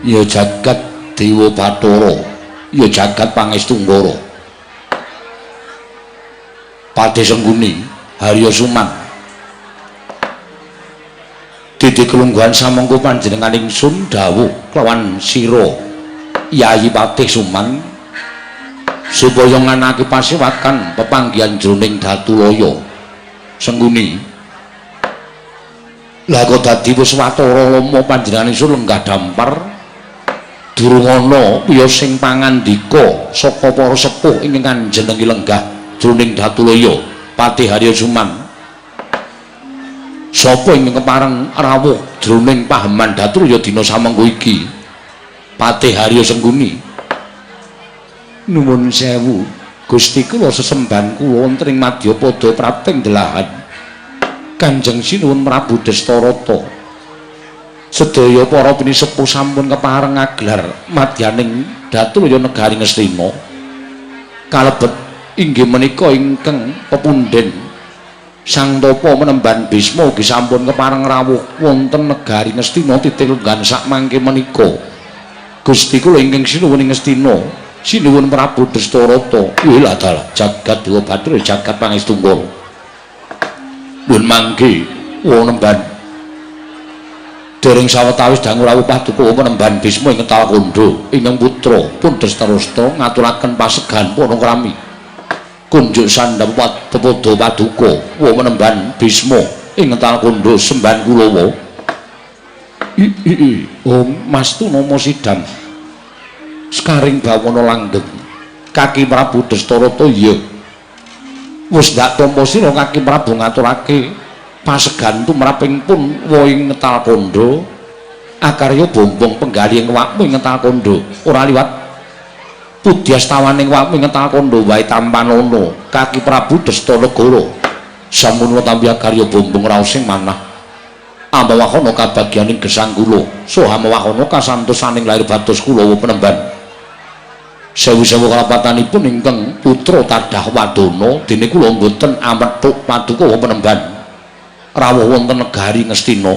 Ya jagat Dewa Bathara, ya jagat Pangestu Nggara. Patih Sengguni Harya Suman. Didi kelungguhan samengko panjenengan ingsun dawuh kelawan sira Yayi Patih Suman supaya nganake pasewakan pepanggihan jroning Datulaya. Sengguni. Lah kok dadi wis watara lama panjenengan ingsun lenggah dampar durung ana wiya sing pangandika saka para sepuh ingkang kanjenengi lenggah jroning Datulaya. Patih Harya Suman. Sapa ingkang kepareng rawuh jroning paheman Datulaya dina samengko iki? Patih Harya Sengguni. Nuwun sewu Gusti, kula sesembahan kula wonten ing madyapada prapting delahan Kanjeng Sinuwun Prabu Destarata. Sedaya para pinisepuh sampun kepareng ngaglar madyaning Datulaya negari Ngastina. Kalebet inggih menika ingkang pepundhen Sang Tapa Menemban Bisma ugi sampun kepareng rawuh wonten negari Ngastina titih lunggan sakmangke menika. Gusti kula ingkang sinuwun ing Ngastina, Sinuwun Prabu Destarata. Wih dalah jagat Dewa Bathara, jagat Pangestu Nggara. Nuwun mangke Wonemban. Dereng sawetawis dangu rawuh paduka Penemban Bisma ing Talkandha ingkang putra pun Destarasta ngaturaken pasegan panakrami. Kunjuk sandhap pepadha paduka Penemban Bisma ing Talkandha sembahan kulawa. I Om Mastu nama sidam. Sekaring bawana langgeng. Kaki Prabu Destarata iya. Wis ndak tampa sira Kaki Prabu ngaturake pasegan tumraping pun wa ing Talkandha akarya bombong penggali ing awakmu ing Talkandha ora liwat pudyastawaning awakmu ing Talkandha wae tampanana Kaki Prabu Destanegara. Sampun tampi akarya bombong raos sing manah amawahana kabagyaning gesang kula saha amawahana kasantosaning lahir batos kula penemban. Sewu-sewu kalapatanipun ingkang putra tadah wadana dene kula mboten amethuk paduka penemban rawuh wonten negari Ngastina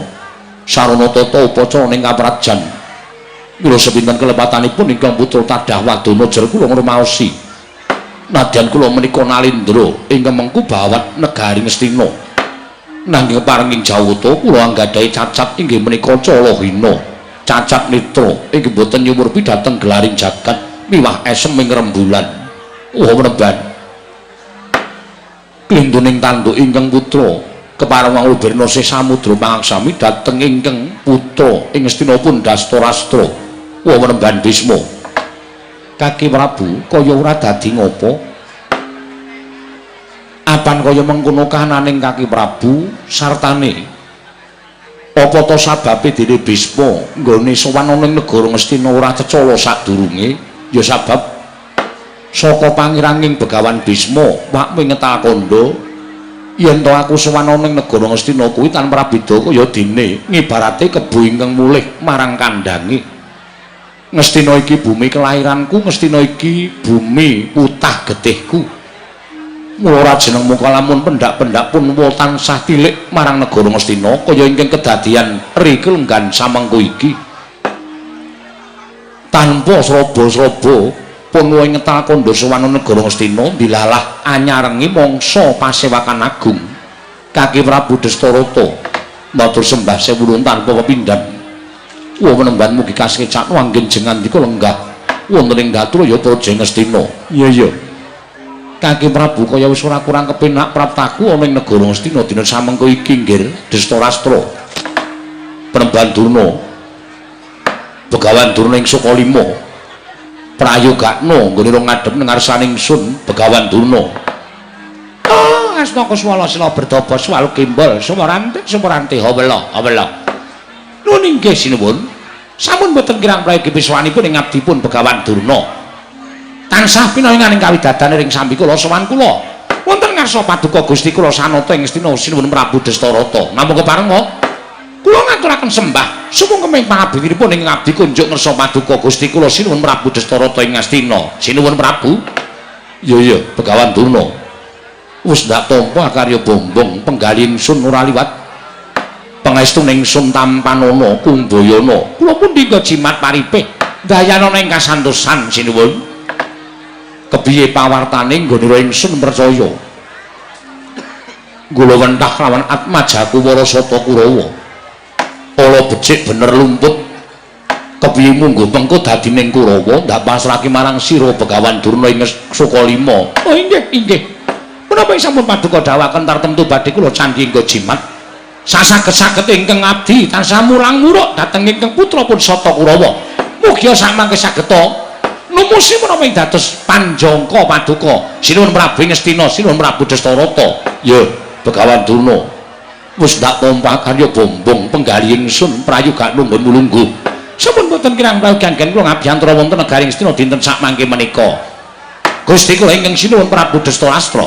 sarana tata upacara ning kaprajan. Mila sepinten kelepatanipun ingkang putra tadah wadana jer kula ngrumaosi nadyan kula menika nalindra ingkang mengku bawat negari Ngastina, nanging parenging jawata kula anggadhahi cacat inggih menika calahina, cacat netra inggih boten nyumurpi dhateng gelaring jagat miwah esem ing rembulan. Oh penemban klintuning tanduk ingkang putra kepareng wangul sih samudra pangaksami dhateng ingkang putra ing Ngastina pun Dastarastra. Wah penemban Bisma. Kaki Prabu kaya ora dadi ngopo? Apan kaya mengkono kahananing Kaki Prabu sartane? Apa ta sababe dene Bisma nggone sowan ana ing negara Ngastina ora cecala sadurunge? Ya sabab saka pangiranging Begawan Bisma wakmu ing Talkandha yen to aku sowan ana ing negara Ngastina kuwi tanpa prabeda kaya dene ngibarate kebo ingkang mulih marang kandange. Ngastina iki bumi kelahiranku, Ngastina iki bumi putah getihku. Mula ora jeneng muka lamun pendak-pendak pun wa tansah tilik marang negara Ngastina kaya ingkang kedadian ri kelenggan samengko iki. Tanpa sraba-sraba pun wa ing Talkandha sowan negara Ngastina dilalah anyarengi mangsa pasewakan agung. Kaki Prabu Destarata matur sembah sewu nuwun tanpa pepindhan. Wa penemban mugi kasekcakno anggen jengandika lenggah wonten ing Datulaya Praja Ngastina. Iya iya. Kaki Prabu kaya wis ora kurang kepenak praptaku ana ing negara Ngastina dina samengko iki nggir Destarastra. Penemban Durna. Begawan Durna ing Sukalima. Prayogakno nggone ngadhep nang ngarsaning ingsun Begawan Durna. Oh, asma kuswala sila berdaba swal gembol sumorante sumorante hawela hawela. Nuwun inggih sinuwun. Sampun boten kirang prayogi piswanipun ing abdipun Begawan Durna. Tansah pinaringan ing kawidadan ring sambi kula sowan kula. Wonten ngarsa paduka Gusti kula sanata ing Ngastina Sinuwun Prabu Destarata. Namung kepareng kula ngaturaken sembah sumungkeming pangabektinipun ing abdi kunjuk ngersa paduka Gusti kula Sinuwun Prabu Destarata ing Ngastina. Sinuwun Prabu. Iya iya Begawan Durna. Wis ndak tampa akarya bombong penggali ingsun ora liwat. Pangestu ningsun tampanana kumbayana. Kula pundi jimat paripih dayanana ing kasantosan sinuwun. Kepiye pawartane nggonira ingsun percaya? Gula wentah lawan Atmajaku Warasata Kurawa. Ala becik bener lumput. Kepiye mungguh mengko dadi ning Kurawa ndak pasrahke marang sira Begawan Durna ing Sukalima. Oh inggih, inggih. Menapa sampun paduka dawuhaken tartemtu badhe kula candhi engga jimat. Sasaged-saged ingkang abdi tansah mulang-muruk dhateng ingkang putra pun Sata Kurawa. Mugia samangke sageta numusi menapa ing dados panjangka paduka. Sinuwun Prabu Ngastina, sinuwun Prabu Dastarata. Ya, Begawan Durna. Wis ndak tampa karya bombong penggali ingsun prayoga nunggun mulungguh. Sampun boten kirang prayogan kula ngabiyantara wonten negari Ngastina dinten sakmangke menika. Gusti kula ingkang sinuwun Prabu Destarastra.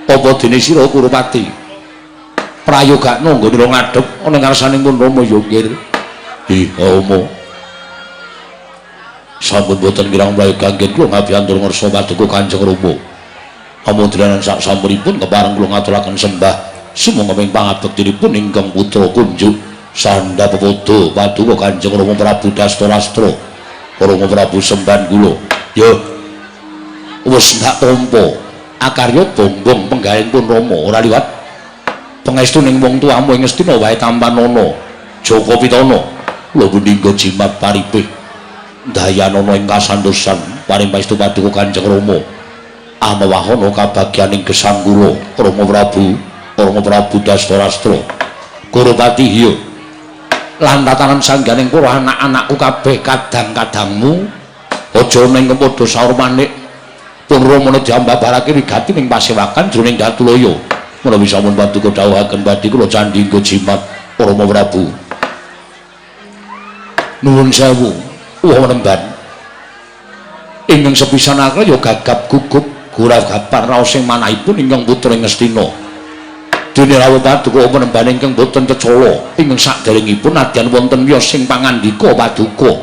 Apa dene sira Kurupati? Prayogakno nggonira ngadhep ana ngarsaning pun Rama ya nggih. Ih, Rama. Sampun boten kirang prayoga anggen kula ngabiyantara ngarsa paduka Kanjeng Rama. Amundranan sak sampunipun kepareng kula ngaturaken sembah sumangga ing pangabektinipun ingkang putra kunjuk sandha pepodo paduka Kanjeng Rama Prabu Dastarastra. Rama Prabu semban kula. Ya wis ndak tampa akarya bongbong penggawean pun Rama ora liwat pangestu ning wong tuamu ing Ngastina wae tampanana Jaka Pitana. Kula punika jimat paripih dayanana ing kasantosan paring paestu paduka Kanjeng Rama. Amawahana kabagyaning gesang kula Rama Prabu, Rama Prabu Dastarastra. Kurupati hiya lan tatanan sangganing para anak-anakku kabeh kadang-kadangmu aja ning padha saur manik pun Rama diambabarake wigati ning pasewakan jroning Datulaya. Menawi sampun paduka dawuhaken badhe kula candhi nggo jimat Rama Prabu. Nuwun sewu wah nemban ingkang sepisan ya gagap gugup guragapan raos sing manahipun ingkang putra Ngastina. Dene rawuh paduka penemban ingkang boten cecala ingkang saderengipun nadyan wonten wiyos sing pangandika paduka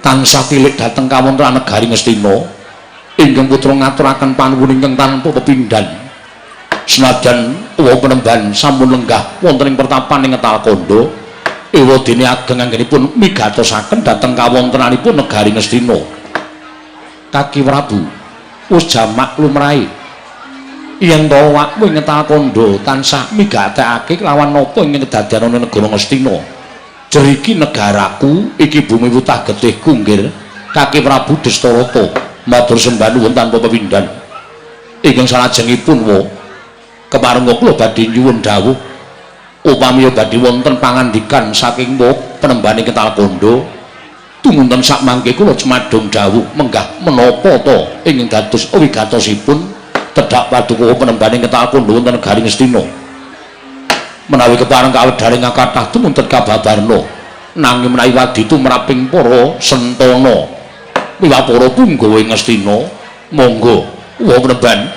tansah tilik dhateng kawontenan negari Ngastina ingkang putra ngaturaken panuwun ingkang tanpa pepindhan. Senajan uwa penemban sampun lenggah wonten ing pertapan ing Ngetal Kandha, ewa dene ageng anggenipun migatosaken dhateng kawontenanipun negari Ngastina. Kaki Prabu wis jamak lumrahe yen to awakmu ing Ngetal Kandha tansah migatekake lawan napa ing kedadian ana negara Ngastina. Jeriki negaraku iki bumi wutah getihku nggir. Kaki Prabu Dastarata matur sembah nuwun tanpa pepindhan. Ingkang salajengipun wa keparenga kula badhe nyuwun dawuh upami badhe wonten pangandikan saking wa penembane Ngetal Kandha tumunten sakmangke kula cemadung dawuh menggah menapa to ingkang dados wigatosipun tedhak paduka penembane Ngetal Kandha wonten negari Ngastina. Menawi kepareng kawedharing kathah tumunten kababarna nanging menawi wadi tumraping para sentana miwah para punggawa ing Ngastina monggo wa penemban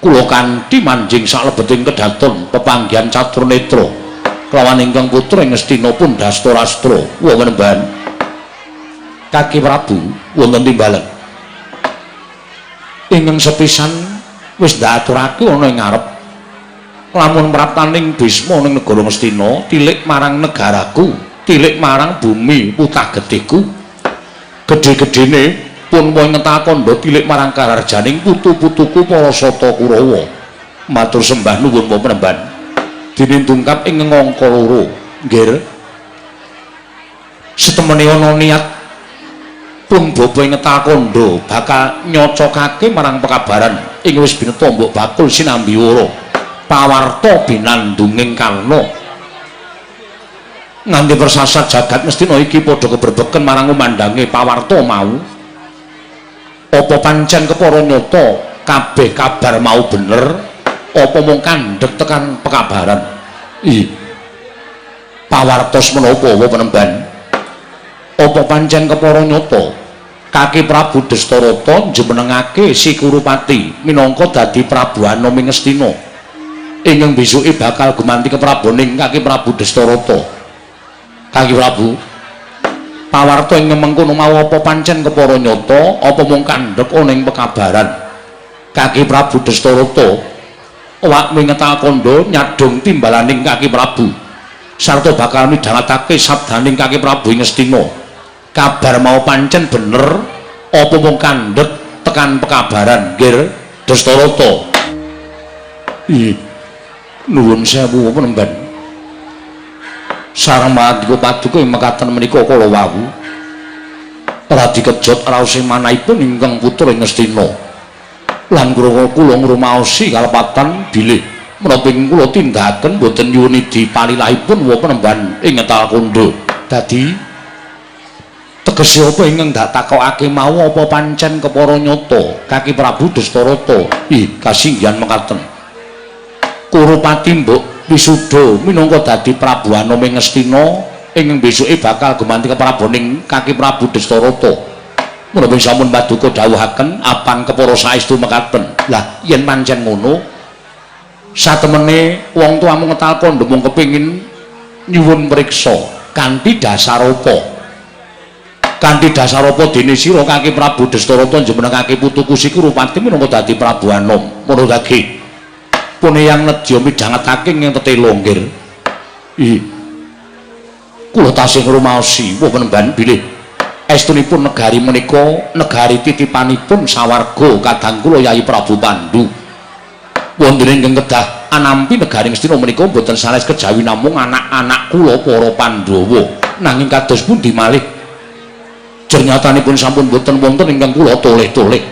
kula kanthi manjing salebeting kedaton pepanggihan Caturnetra kelawan ingkang putra ing Ngastina pun Dastarastra. Wa penemban Kaki Prabu wonten timbalan ingkang sepisan wis ndaturake ana ing ngarep lamun praptaning Bisma ning negara Ngastina tilik marang negaraku, tilik marang bumi putah getihku, gedhe-gedhene pun wong Ngetal Kandha tilik marang kararjaning putu-putuku para Sata Kurawa. Matur sembah nuwun wa penemban. Dene dungkap ing angka loro nggir setemene ana niat pun bapa ing Ngetal Kandha bakal nyocokake marang pekabaran ing wis bineta mbok bakul sinambi wara pawarta binandunging Karna nganti persasat jagat Ngastina iki padha kebrebeken marang umandange pawarta mau. Apa pancen kepara nyata kabeh kabar mau bener apa mung kandhek tekan pekabaran? Ih, pawartos menapa wa penemban? Apa pancen kepara nyata Kaki Prabu Dastarata njumenengake si Kurupati minangka dadi Prabu Anom ing Ngastina ingkang besuke bakal gumanti kepraboning Kaki Prabu Dastarata? Kaki Prabu, pawarta ing mengkono mau apa pancen kepara nyata apa mung kandhek ana ing pekabaran? Kaki Prabu Dastarata awakmu Ngetal Kandha nyadong timbalaning Kaki Prabu. Sarta bakal midhangetake sabdaning Kaki Prabu ing Ngastina. Kabar mau pancen bener apa mung kandhet tekan pekabaran, Nggir Dastarata? Ih, nuwun sewu penemban. Sareng mandika paduka ing mekaten menika kala wau. Radi kejot raose manahipun ingkang putra ing Ngastina. Lan kula ngrumaosi kalepatan bilih menapa ing kula tindakaken boten nyuwun idi palilahipun wa penemban ing Ngetal Kandha. Dadi tegese apa ingkang dak takokake mau apa pancen kepara nyata Kaki Prabu Dastarata? Ih, kasinggihan mekaten. Kurupati mbok wisuda minangka dadi Prabu Anom ing Ngastina ing besuke bakal gumanti kepraboning Kaki Prabu Dastarata. Menapa sampun paduka dawuhaken apan kepara saestu mekaten. Lah yen pancen ngono satemene wong tuamu Ngetal Kandha mung kepengin nyuwun priksa kanthi dasar apa? Kanthi dasar apa dene sira Kaki Prabu Dastarata njumenengake putuku si Kurupati minangka dadi Prabu Anom? Ngono dagi. Pun yang nedya midhangetake ing tetela, nggir. Ih. Kula tasih ngrumaosi wah penemban bilih estunipun negari menika negari titipanipun sawarga kadang kula Yayi Prabu Pandu. Wonten ingkang kedah anampi negari Ngastina menika boten sanes kejawi namung anak-anak kula para Pandhawa. Nanging kados pundi malih jernyatanipun sampun boten wonten ingkang kula toleh-toleh.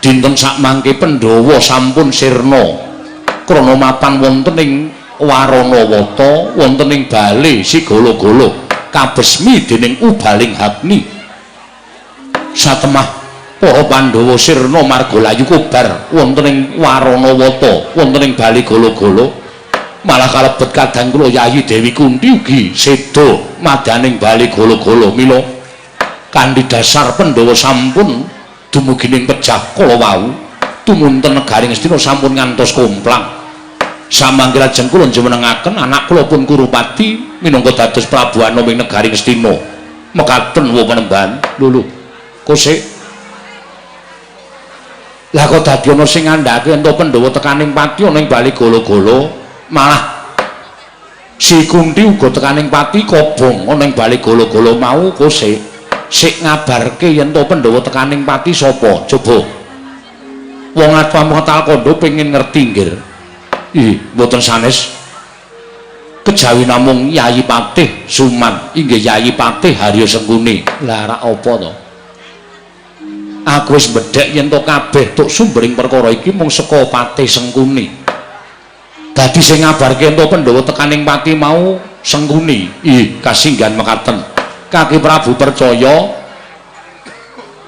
Dinten sakmangke Pandhawa sampun sirna krana mapan wonten ing Waranawata, wonten ing bale Sigala-gala kabesmi dening ubaling Agni. Satemah para Pandhawa sirna marga layu kobar wonten ing Waranawata, wonten ing bale Gala-gala, malah kalebet kadang kula Yayi Dewi Kunti ugi seda madaning bale Gala-gala. Mila kanthi dasar Pandhawa sampun dumugi ning pejah kala wau, tumunten negari Ngastina sampun ngantos komplang. Samangke lajeng kula njumenengaken anak kula pun Kurupati minangka dados Prabu Anom ing negari Ngastina. Mekaten wa penemban. Lho lho, kosek. Lah kok dadi ana sing ngandhake ento Pandhawa tekaning pati ana ing bali Gala-gala, malah si Kunti uga tekaning pati kobong ana ing bali Gala-gala mau kosek. Sik ngabarke yen to Pandhawa tekaning pati sapa? Coba. Wong atuh Ngetal Kandha pengin ngerti, nggir. Ih, mboten sanes. Kejawi namung Yayi Patih Suman, inggih Yayi Patih Harya Sengkuni. Lah rak apa to? Aku wis bedhek yen to kabeh tuk sumbering perkara iki mung saka Patih Sengkuni. Dadi sing ngabarke yen to Pandhawa tekaning pati mau Sengkuni. Ih, kasinggihan mekaten. Kaki Prabu percaya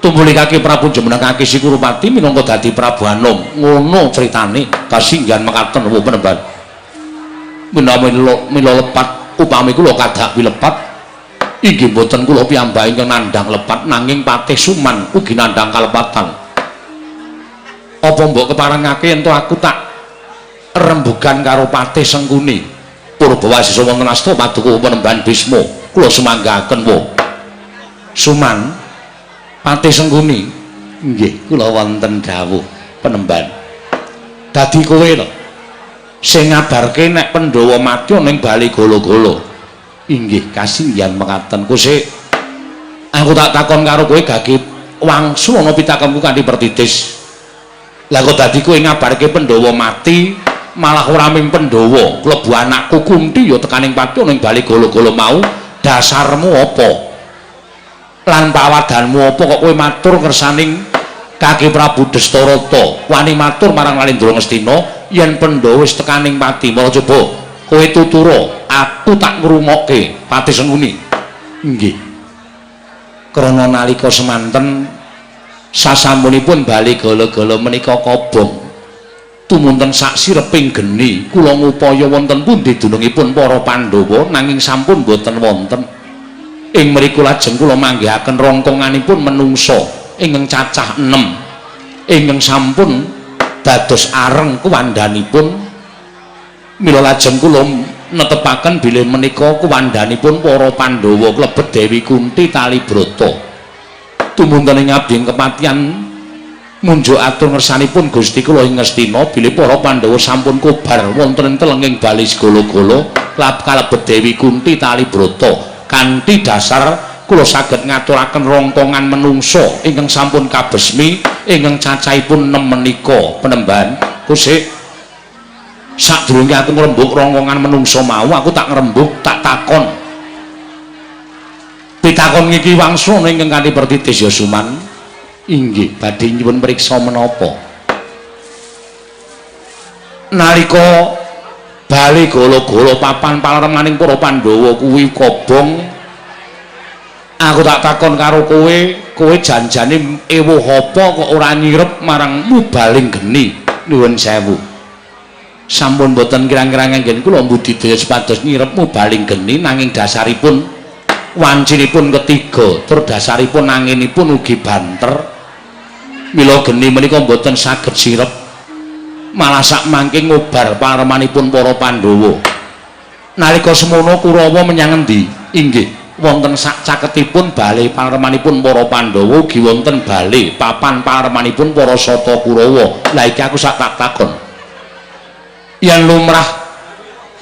tumuli Kaki Prabu jumenengake si Kurupati minangka dadi Prabu Anom. Ngono critane. Kasinggihan mekaten wa penemban. Menawi mila lepat upami kula kadak wilepat inggih boten kula piyambak ingkang nandhang lepat, nanging Patih Suman ugi nandhang kalepatan. Apa mbok keparengake yen to aku tak rembugan karo Patih Sengkuni? Purbawasisa wonten asta paduka penemban Bisma. Kula sumanggaken wa. Suman, Patih Sengkuni, nggih kula wonten dawuh penemban. Dadi kowe lho sing ngabarke nek Pandhawa mati ana ing bali Gala-gala. Inggih kasinggihan mekaten. Kusik, aku tak takon karo kowe gage wangsul ana pitakenku kanthi pertitis. Lah kok dadi kowe ngabarke Pandhawa mati, malah ora ming Pandhawa, klebu anakku Kunti ya tekaning pati ana ing bali Gala-gala mau, dasarmu apa? Lan pawadanmu apa kok kowe matur ngersaning Kaki Prabu Dastarata, wani matur marang Nalendra Ngastina yen Pandhawa wis tekaning pati? Mula coba kowe tutura, aku tak ngrungokke, Patih Sengkuni. Nggih. Krana nalika semanten sasampunipun bali Gala-gala menika kobong, tumunten sak sireping geni kula ngupaya wonten pundi dunungipun para Pandhawa nanging sampun boten wonten. Ing mriku lajeng kula manggihaken rongkonganipun menungsa ingkang cacah 6 ingkang sampun dados areng kuwandhanipun. Mila lajeng kula netepaken bilih menika kuwandhanipun para Pandhawa klebet Dewi Kunti Talibrata. Tumunten ing abdi kepatian Munjuk atur ngersanipun Gusti kula ing Ngastina bilih para Pandhawa sampun kobar wonten ing telenging bali Segala-gala lap kalebet Dewi Kunti Talibrata. Kanthi dasar kula saged ngaturaken rongkongan menungsa ingkang sampun kabesmi ingkang cacahipun 6 menika penemban. Kusik, sadurunge aku ngrembug rongkongan menungsa mau, aku tak ngrembug, tak takon. Pitakon iki wangsuna ingkang kanthi pertitis ya Suman. Inggih, badhe nyuwun priksa menapa? Nalika bali gala-gala papan palermaning para Pandhawa kuwi kobong, aku tak takon karo kowe, kowe janjane ewuh apa kok ora nyirep marang mubaling geni? Nuwun sewu. Sampun boten kirang-kirang anggen kula mbudidaya supados nyirep mubaling geni, nanging dasaripun wancinipun ketiga, tur dasaripun anginipun ugi banter. Mila geni menika mboten saged sirep, malah sak mangke ngobar paremanipun para Pandhawa. Nalika semono Kurawa menyang endi? Inggih, wonten sak caketipun bale paremanipun para Pandhawa ugi wonten bale papan paremanipun para Sata Kurawa. Lah iki aku sak tak takon, yen lumrah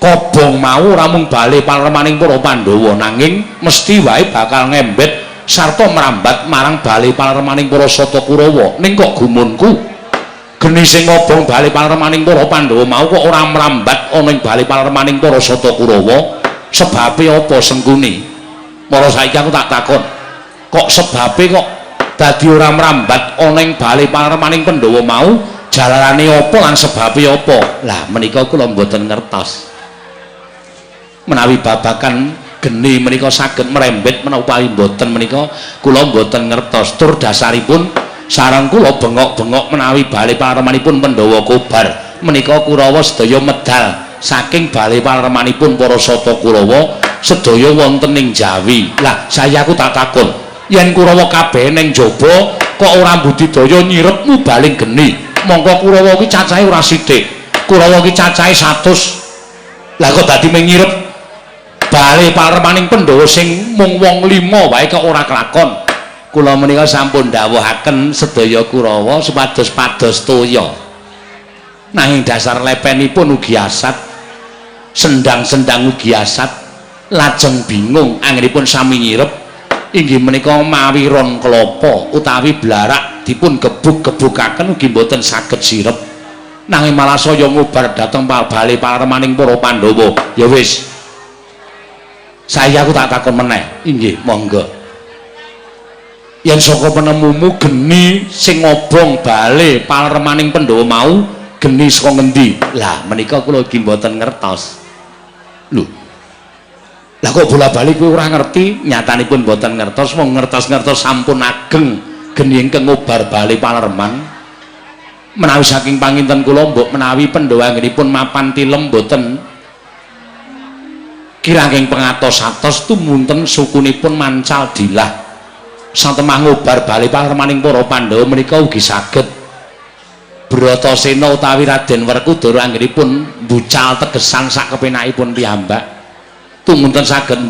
kobong mau ora mung bale paremaning para Pandhawa, nanging mesti wae bakal ngembet sarta merambat marang bale paremaning para Sata Kurawa. Ning kok gumunku, geni sing ngobong bale paremaning para Pandhawa mau kok ora merambat ana ing bale paremaning para Sata Kurawa? Sebabe apa, Sengkuni? Mara saiki aku tak takon, kok sebabe kok dadi ora merambat ana ing bale paremaning Pandhawa mau? Jalarane apa lan sebabe apa? Lah menika kula mboten ngertos. Menawi babakan geni menika saged merembet menapa mboten menika kula mboten ngertos. Tur dasaripun sareng kula bengok-bengok menawi bale paremanipun Pandhawa kobar menika Kurawa sedaya medal saking bale paremanipun para Sata Kurawa sedaya wonten ing Jawi. Lah saya aku tak takon, yen Kurawa kabeh ning jaba kok ora budidaya nyirep mubaling geni, mongko Kurawa kuwi cacahe ora sithik. Kurawa kuwi cacahe 100. Lah kok dadi mung nyirep bale paremaning Pandhawa sing mung wong 5 wae kok ora kelakon? Kula menika sampun dawuhaken sedaya Kurawa supados pados toya, nanging dasar lepenipun ugi asat, sendang-sendang ugi asat, lajeng bingung anggenipun sami nyirep inggih menika mawi ron klapa utawi blarak dipun gebuk-gebukaken ugi mboten saged sirep, nanging malah saya ngubar dhateng bale paremaning para Pandhawa. Ya wis, saya aku tak takon meneh. Inggih, monggo. Yen saka penemumu geni sing ngobong bale paremaning Pandhawa mau geni saka ngendi? Lah menika kula iki mboten ngertos. Lho, lah kok bola-bali kowe ora ngerti? Nyatanipun mboten ngertos, wong ngertos-ngertos sampun ageng geni ingkang ngobar bale palerman. Menawi saking panginten kula, mbok menawi Pandhawa anggenipun mapan tilem mboten kiranging pengatos-atos, tumunten sukunipun mancal dilah satemah ngobar bale palermaning para Pandhawa menika ugi saged. Bratasena utawi Raden Werkudara anggenipun mbucal tegesan sak kepenakipun piyambak, tumunten saged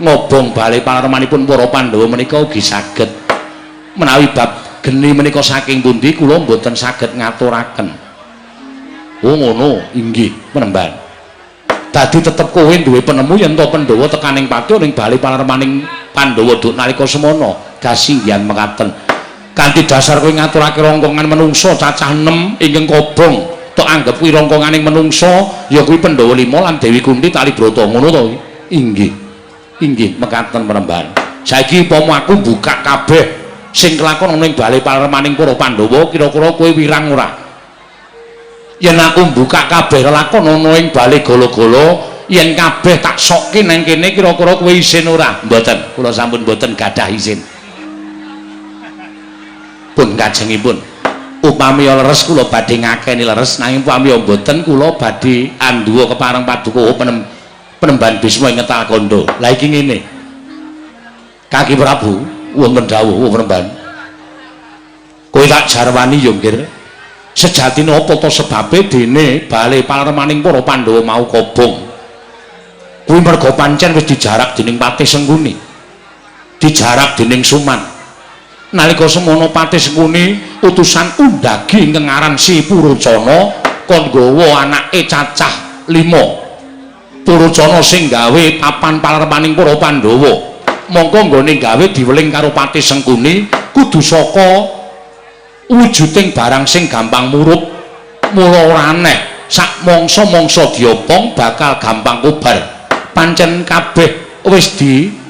ngobong bale palermanipun para Pandhawa menika ugi saged. Menawi bab geni menika saking pundi kula mboten saged ngaturaken. Oh ngono, inggih penemban. Dadi tetep kowe duwe penemu yen to Pandhawa tekaning pati ning bale palermaning Pandhawa duk nalika semono? Kasinggihan mekaten. Kanthi dasar kowe ngaturake rongkongan menungsa cacah 6 ingkang kobong, tok anggep kuwi rongkonganing menungsa ya kuwi Pandhawa 5 lan Dewi Kunti Talibrata, ngono to? Inggih. Inggih mekaten penemban. Saiki upama aku buka kabeh sing kelakon ana ing bale palermaning para Pandhawa, kira-kira kowe wirang ora? Yen aku buka kabeh lelakon ana ing bale gala-gala, yen kabeh tak sokke nang kene, kira-kira kowe isin ora? Mboten, kula sampun mboten gadah isin. Pun kajengipun, upami leres kula badhe ngakeni leres, nanging upami mboten kula badhe anduwa kepareng paduka penemban Bisma ing ngetal kandha. Lah iki ngene. Kaki Prabu, wonten dawuh penemban. Kowe tak jarwani ya, Nggir. Sejatine apa to sebabe dene bale palermaning para Pandhawa mau kobong? Kuwi merga pancen wis dijarak dening Patih Sengkuni. Dijarak dening Suman. Nalika semono Patih Sengkuni utusan undagi ingkang aran Si Purocana kon nggawa anake cacah 5. Purocana sing gawe papan palermaning para Pandhawa. Mongko nggone gawe diweling karo Patih Sengkuni kudu saka wujuding barang sing gampang murup. Mula ora aneh sak mangsa-mangsa diopong bakal gampang kobar. Pancen kabeh wis di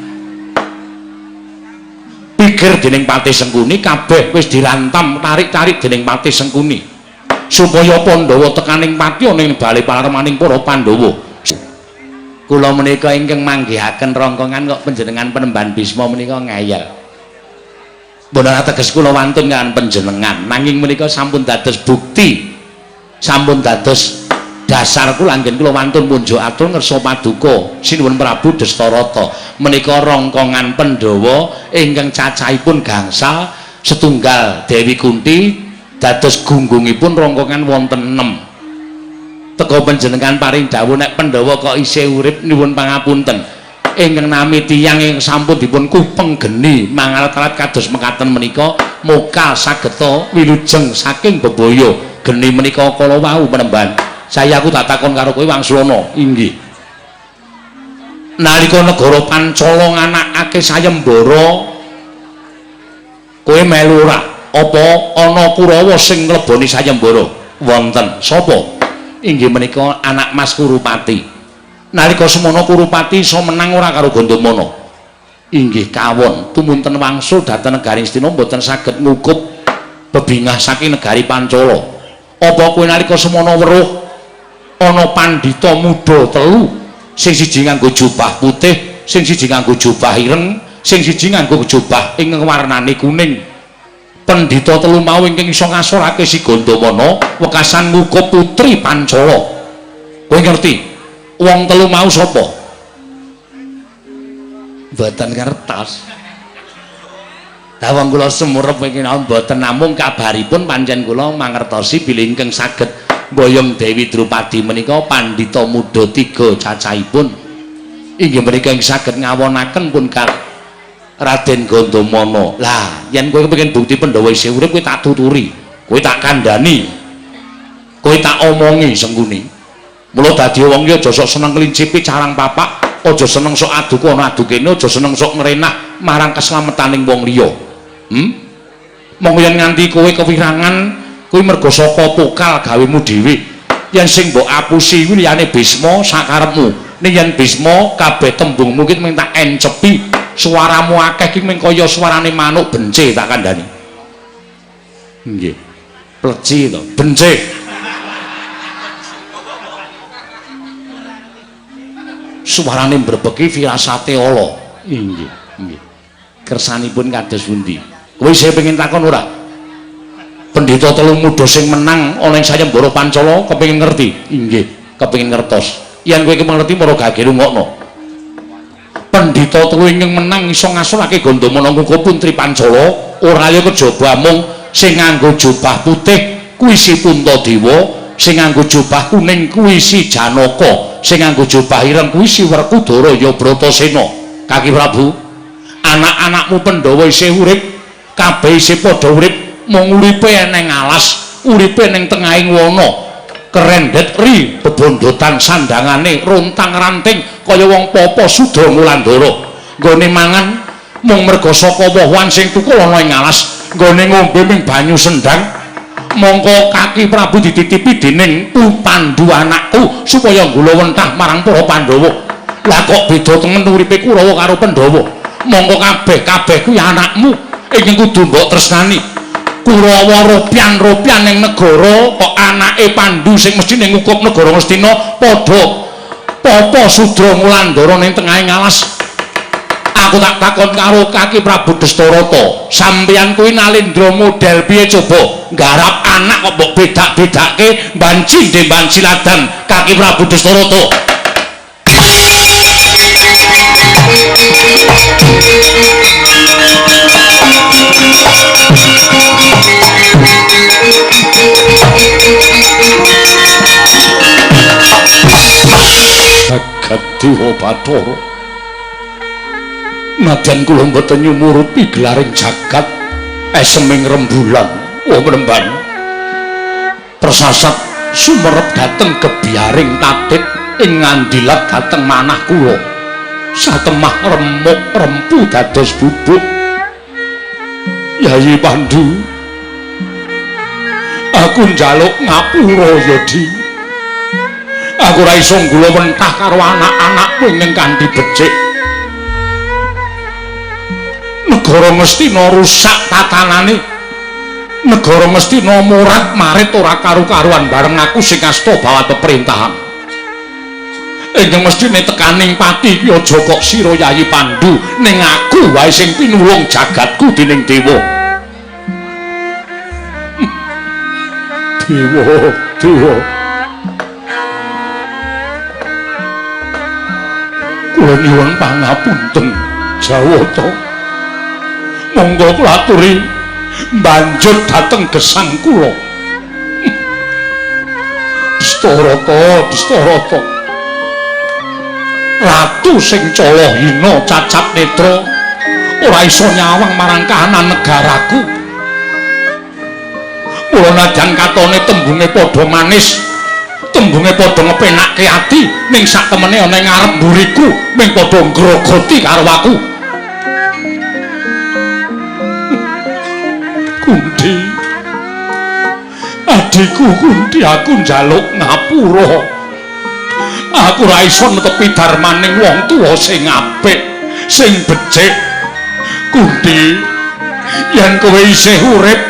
pikir dening Patih Sengkuni, kabeh wis dirantam tarik-tarik dening Patih Sengkuni supaya Pandhawa tekaning pati ana ing bale palermaning para Pandhawa. Kula menika ingkang manggihaken rongkongan kok panjenengan penemban Bisma menika ngeyel. Mboten ateges kula wantun kaliyan panjenengan, nanging menika sampun dados bukti, sampun dados dasar kula anggen kula wantun munjuk atur ngersa paduka Sinuwun Prabu Destarata. Menika rongkongan Pandhawa ingkang cacahipun gangsal setunggal Dewi Kunti dados gunggungipun rongkongan wonten 6. Teka panjenengan paring dawuh nek Pandhawa kok isih urip nyuwun pangapunten. Ingkang nami tiyang ingkang sampun dipun kupeng geni mangalat-alat kados mekaten menika mokal sageta wilujeng saking bebaya geni menika kala wau penemban. Saya aku tak takon karo kowe Wangsulana. Inggih. Nalika negara Pancala nganakake sayembara kowe melu ora? Apa ana Kurawa sing ngleboni sayembara? Wonten. Sapa? Inggih menika anak Mas Kurupati. Nalika semono Kurupati iso menang ora karo Gandamana? Inggih kawon. Tumunten wangsul dhateng negari Astina mboten saged ngukup bebingah saking negari Pancala. Apa kowe nalika semono weruh ana pandhita muda telu, sing siji nganggo jubah putih, sing siji nganggo jubah ireng, sing siji nganggo jubah ingkang warnane kuning. Pendhita telu mau ingkang iso ngasorake si Gandamana wekasan ngukup putri Pancala. Kowe ngerti wong telu mau sapa? Mboten ngertos. Lah wong kula sumurep iki mboten namung kabaripun pancen kula mangertosi bilih ingkang saged mboyong Dewi Drupadi menika pandhita muda tiga cacahipun. Inggih menika ingkang saged ngawonaken pun Raden Gandamana. Lah, yen kowe kepengin bukti Pandhawa isih urip kowe tak tuturi, kowe tak kandhani, kowe tak omongi Sengkuni. Mula dadi wong iki aja sok seneng klincipi carang papak, aja seneng sok adu kono adu kene, aja seneng sok ngrenah marang keselametaning wong liya. Monggo yen nganti kowe kewirangan kuwi mergo saka pokal gawemu dhewe. Yen sing mbok apusi kuwi liyane Bisma sakarepmu. Ning yen Bisma kabeh tembungmu ki mung tak encepi. Suaramu akeh ki mung kaya suarane manuk bence tak kandhani. Nggih. Pleci to, bence. Suarane mbrebeki firasate ala. Inggih, nggih. Kersanipun kados pundi? Kowe isih pengin takon ora? Pendhita telu muda sing menang ana ing sayembara Pancala kepengin ngerti? Inggih, kepengin ngertos. Yen kowe kepengin ngerti para gage rungokno. Pendhita telu ingkang menang iso ngasorake Gandamana ngukup putri Pancala ora ya kejaba mung sing nganggo jubah putih kuwi si Puntadewa, sing nganggo jubah kuning kuwi si Janaka, sing nganggo jubah ireng kuwi si Werkudara ya Bratasena. Kaki Prabu, anak-anakmu Pandhawa isih urip, kabeh isih padha urip, mung uripe neng alas, uripe ning tengahing wana. Kerendet ri bebondotan sandangane rontang-ranting kaya wong papa sudra mulandara. Nggone mangan mung merga saka woh-wohan sing tukul ana ing alas, nggone ngombe ming banyu sendang. Mongko Kaki Prabu dititipi dening Pandu anakku supaya nggulawentah marang para Pandhawa. Lah kok beda temen uripe Kurawa karo Pandhawa? Mongko kabeh-kabeh kuwi anakmu ingkang kudu mbok tresnani. Kurawa ropian-ropian ning negara kok anake Pandu sing mesthine ngukup negara Ngastina padha papa sudra ngulandara ning tengahing alas. Aku tak takon karo Kaki Prabu Destarata, sampeyan kuwi nalindra model piye coba nggarap anak kok mbok bedak-bedake banci demban siladan Kaki Prabu Destarata. Jagat Dewa Bathara, nadyan kula mboten nyumurupi gelaring jagat, Eseming rembulan, oh mremban. Persasat sumerep dhateng gebyaring tatit ing ngandilat dhateng manah kula. Satemah remuk rempu dados bubuk. Yayi Pandu, aku njaluk ngapura ya, Di. Aku ora iso nggula mentah karo anak-anakku ing kanthi becik. Negara Ngastina rusak tatanane. Negara Ngastina morat-marit ora karu-karuan bareng aku sing asta bawat pemerintahan. Ingkang mestine tekaning pati iki aja kok sira Yayi Pandu, ning aku wae sing pinulung jagatku dening dewa. Dewa, dewa. Kula nyuwun pangapunten Jawata. Monggo kula aturi mbanjut dhateng gesang kula. Dastarata, Dastarata. Ratu sing cala hina cacat netra ora iso nyawang marang kahanan negaraku. Mula nadyan katone tembunge padha manis, tembunge padha ngepenakke ati, ning sak temene ana ing ngarep mburiku ming padha ngrogoti karo aku. Kunti, adhiku Kunti, aku njaluk ngapura. Aku ora iso netepi darmaning wong tuwa sing apik, sing becik. Kunti, yen kowe isih urip,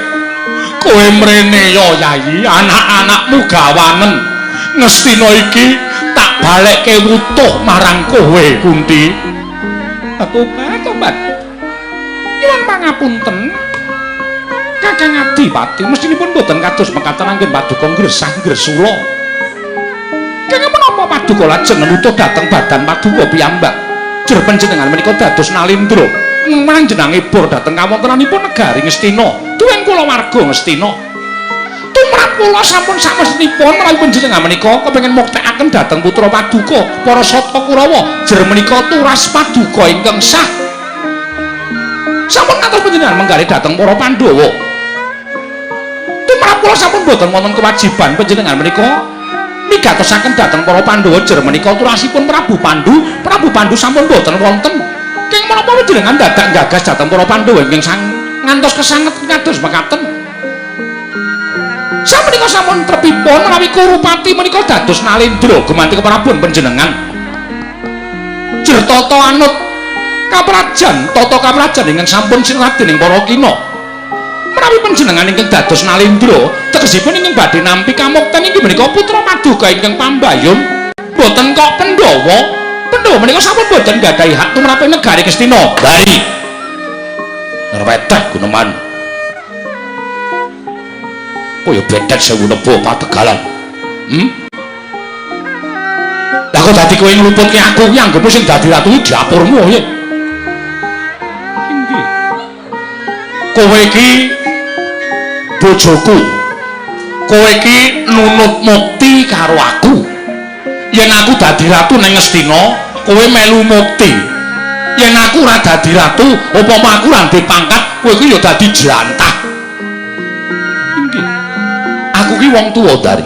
kowe mrene ya Yayi, anak-anakmu gawanen. Ngastina iki tak balekke wutuh marang kowe, Kunti. Tobat, tobat. Nyuwun pangapunten. Kakang Adipati mestinipun boten kados mekaten anggen paduka ngresah ngresula. Kenging menapa paduka lajeng nutuh dhateng badan paduka piyambak? Jer panjenengan menika dados nalindra manjenengipun dhateng kawontenanipun negari Ngastina, tuwin kula warga Ngastina. Tumrap kula sampun samestinipun menawi panjenengan menika kepengin muktekaken dhateng putra paduka para Sata Kurawa, jer menika turas paduka ingkang sah. Sampun ngantos panjenengan menggalih dhateng para Pandhawa. Tumrap kula sampun boten wonten kewajiban panjenengan menika migatosaken dhateng para Pandhawa, jer menika turasipun Prabu Pandu. Prabu Pandu sampun boten wonten. Kenging menapa panjenengan dadak gagas dhateng para Pandhawa ingkang sang ngantos kesanget kados mekaten? Samenika sampun trepipun menawi Kurupati menika dados nalendra gumanti keprabon panjenengan. Jer tata anut kaprajan, tata kaprajan ingkang sampun sinrat dening para kina. Menawi panjenengan ingkang dados nalendra, tegesipun ingkang badhe nampi kamukten inggih menika putra paduka ingkang pambayun, boten kok Pandhawa. Pandhawa menika sampun boten gadhahi hak tumrap negari Ngastina. Bari ngreweteh guneman. Kaya bedet sewu nebo pategalan. Lah kok dadi kowe ngluputke aku ki anggepmu sing dadi ratu iki dapurmu ya. Inggih. Kowe iki bojoku. Kowe iki nunut mukti karo aku. Yen aku dadi ratu ning Ngastina, kowe melu mukti. Yen aku ora dadi ratu, upama aku ora ndek pangkat, kowe iki ya dadi jlantah. Inggih. Aku ki wong tuwa, Dari.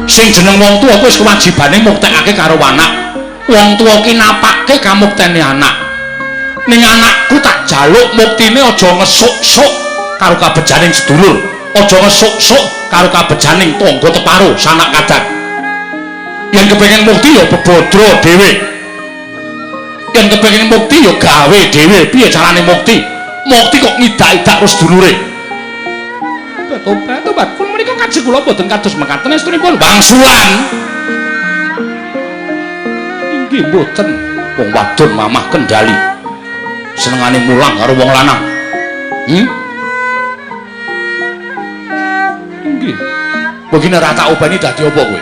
Sing jeneng wong tuwa kuwi wis kewajibane muktekake karo anak. Wong tuwa ki napake kamuktene anak. Ning anakku tak jaluk muktine aja ngesuk-suk karo kabejaning sedulur, aja ngesuk-suk karo kabejaning tangga teparo sanak kadang. Yen kepengin mukti ya bebodro dhewe. Yen kepengin mukti ya gawe dhewe. Piye carane mukti? Mukti kok ngidak-idak karo sedulure. Tobat, tobat. Kula menika kajeng kula boten kados mekaten estunipun wangsulan. Inggih mboten. Wong wadon mamah kendali. Senengane mulang karo wong lanang. Inggih. Begini ora tak obeni dadi apa kowe?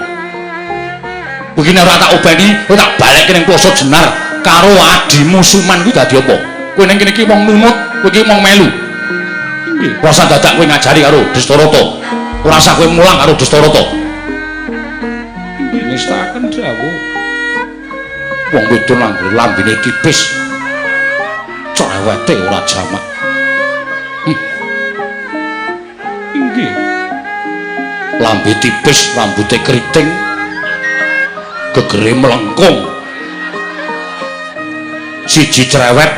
Begini ora tak obeni, kowe tak balekke ning Ploso Jenar karo adimu Suman kuwi dadi apa? Kowe ning kene iki wong nunut, kowe iki wong melu. Inggih. Ora usah dadak kowe ngajari karo Dastarata. Ora usah kowe mulang karo Dastarata. Inggih, ngestaken dawuh. Wong wedon anggere lambene tipis. Cerewete ora jamak. Inggih. Lambe tipis, rambute keriting, gegere mlengkung. Siji cerewet,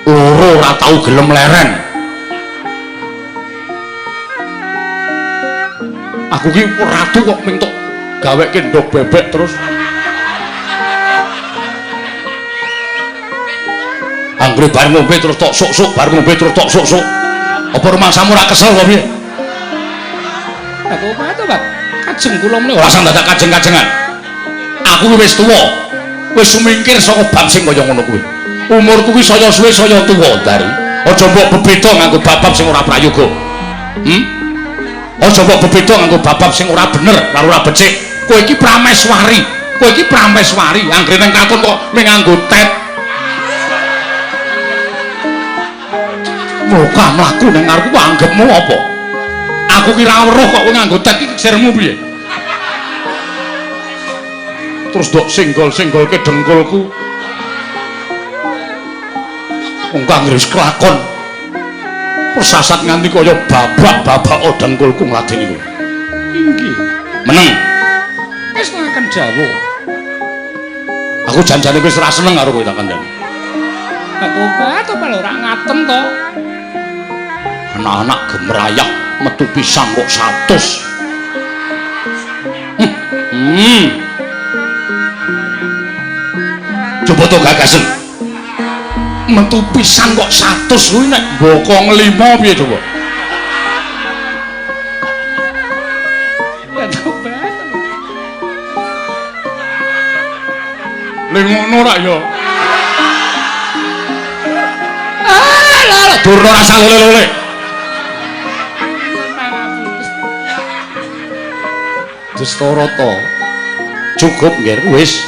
loro ora tau gelem leren. Aku ki ratu kok ming tok gaweke ndog bebek terus. Anggere bar ngombe terus tok sok-sok, bar ngombe terus tok sok-sok. Apa rumangsamu ora kesel kok piye? Aku apa to, Pak? Kajeng kula menika ora usah dadak kajeng-kajengan. Aku wis tuwa. Wis sumingkir saka bab sing kaya ngono kuwi. Umurku kuwi saya suwe saya tuwa, Dari. Aja mbok bebeda nganggo bab-bab sing ora prayoga. Aja mbok bebeda nganggo bab-bab sing ora bener karo ora becik. Kowe iki prameswari. Kowe iki prameswari. Anggere nang katon kok mung nganggo tet. Muka mlaku nang ngarepku anggepmu apa? Aku ki ra weruh kok kowe nganggo tet iki sirmu piye? Terus dok singgol-singgolke dengkulku. Wong kang wis kelakon. Persasat nganti kaya babak-babak dengkulku ngladeni kowe. Inggih. Meneng. Wis ngaken jawuh. Aku janjane wis ora seneng karo kowe tak kandhani. Aku bae to ora ngaten to. Anak-anak gemrayah metu pisang kok 100. Coba to gagasen. Metu pisang kok 100 kuwi nek bokong 5 piye coba? Ya coba. Lha ngono ra ya. Ah, lah durna rasa lole-lole. Destarata. Cukup nggih wis.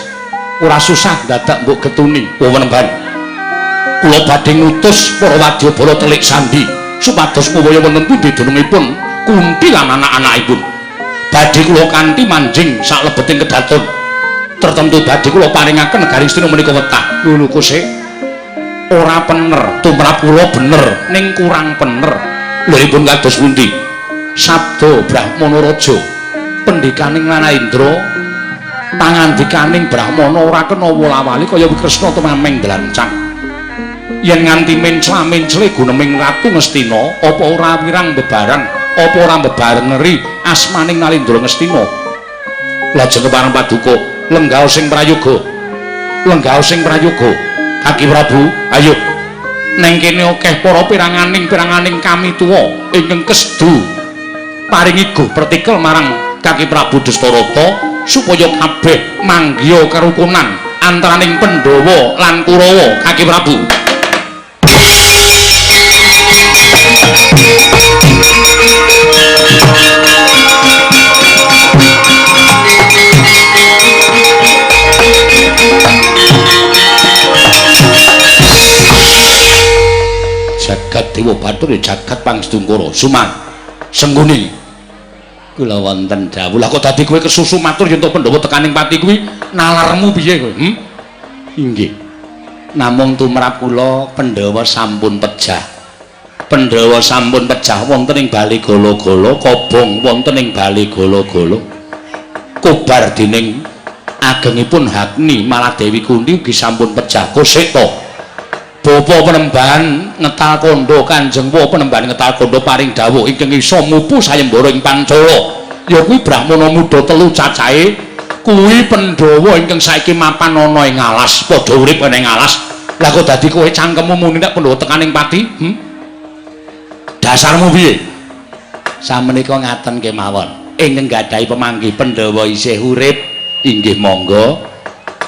Ora susah dadak mbok getuni wewenemban. Kula badhe ngutus para wadyabala telik sandi supados ngwaya wonten pundi dunungipun Kunti lan anak-anakipun. Badhe kula kanthi manjing saklebeting kedaton. Tertentu badhe kula paringaken negari Astina menika wetah. Lho kose ora pener, tumrap kula bener ning kurang pener. Lha kados pundi? Sabda Brahmana Raja pendhikaning Lanaindra pangandikaning Brahmana ora kena wola-wali kaya Kresna tumameng dlancang. Yen nganti mencla-mencle guneming Ratu Ngastina, apa ora wirang bebareng, apa ora bebarengeri asmaning Nalindra Ngastina. Lajeng kepareng paduka lenggah sing prayoga. Lenggah sing prayoga. Kaki Prabu, ayo. Neng kene akeh para piranganing-piranganing kami tuwa ingkang kesdu paringi guh pertikel marang Kaki Prabu Destarata supaya kabeh manggiha kerukunan antaraning Pandhawa lan Kurawa. Kaki Prabu. Jagat Dewa Bathara jagat Pangstungkara Suman Sengguni kula wonten dawuh. Lah kok dadi kowe kesusu matur yen to Pandhawa tekaning pati kuwi nalarmu piye kowe? Inggih. Namung tumrap kula Pandhawa sampun pejah. Pandhawa sampun pejah wonten ing bale gala-gala, kobong wonten ing bale gala-gala. Kobar dening agengipun Hagni Maladewi Kunti ugi sampun pejah. Kosek to. Bapa penembahan ngetal kandha Kanjeng Bapak penembahan ngetal kandha paring dawuh ingkang isa mupu sayembara ing Pancala. Ya kuwi Brahmana muda telu cacahe kuwi Pandhawa ingkang saiki mapan ana ing alas, padha urip ana ing alas. Lah kok dadi kowe cangkemmu muni nek Pandhawa tekaning pati? Dasarmu piye? Samenika ngaten kemawon. Ingkang gadahi pemanggih Pandhawa isih urip inggih monggo.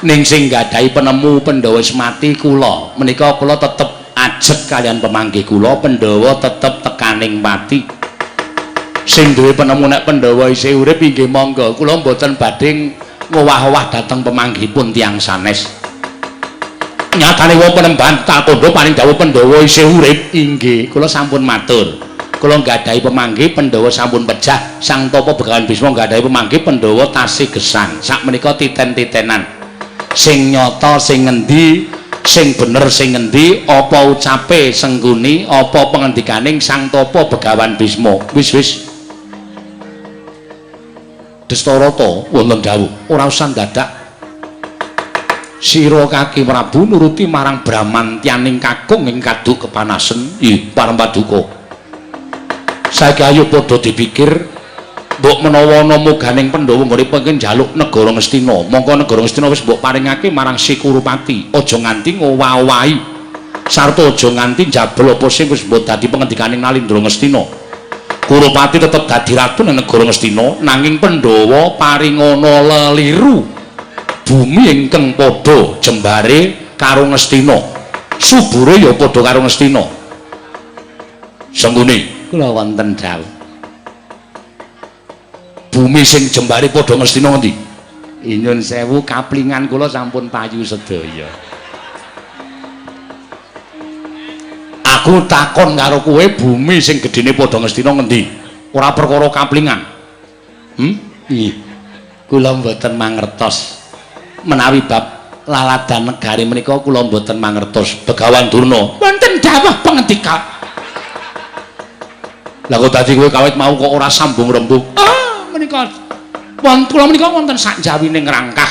Ning sing gadahi penemu Pandhawa wis mati kula menika kula tetep ajeg kalian pemanggih kula Pandhawa tetep tekaning pati. Sing duwe penemu nek Pandhawa isih urip inggih monggo, kula mboten badhe ngowah-owah dhateng pemanggihipun tiyang sanes. Nyatane wong penembahan takondha paring dawuh Pandhawa isih urip inggih kula sampun matur. Kula gadahi pemanggih Pandhawa sampun pejah, Sang Tapa Begawan Bisma gadahi pemanggih Pandhawa tasih gesang. Sakmenika titen-titenan. Sing nyata sing ngendi Sing bener sing ngendi? Apa ucape Sengkuni, apa pengendikaning Sang Tapa Begawan Bisma? Wis wis. Destarata, wonten dawuh. Ora usah dadak sira Kaki Prabu nuruti marang Bramantyaning kakung ing kaduk kepanasen. Ih, pareng paduka. Saiki ayo padha dipikir, mbok menawa ana muganing Pandhawa nggone pengen njaluk negara Ngastina. Mongko negara Ngastina wis mbok paringake marang Si Kurupati. Aja nganti ngowa-owahi sarta aja nganti njabel apa sing wis mbok dadi pengendikaning Nalindra Ngastina. Kurupati tetep dadi ratu ning negara Ngastina, nanging Pandhawa paringana leliru bumi ingkang padha jembare karo Ngastina. Subure ya padha karo Ngastina. Sengkuni, kula wonten dawuh. Bumi sing jembare padha Ngastina ngendi? Nyuwun sewu, kaplingan kula sampun payu sedaya. Aku takon karo kowe, bumi sing gedene padha Ngastina ngendi? Ora perkara kaplingan. Ih. Kula mboten mangertos. Menawi bab laladan negari menika kula mboten mangertos. Begawan Durna, wonten dawuh pangendika. Lah kok dadi kowe kawit mau kok ora sambung rembug? Ah, menika wonten kula menika wonten sakjawining rangkah.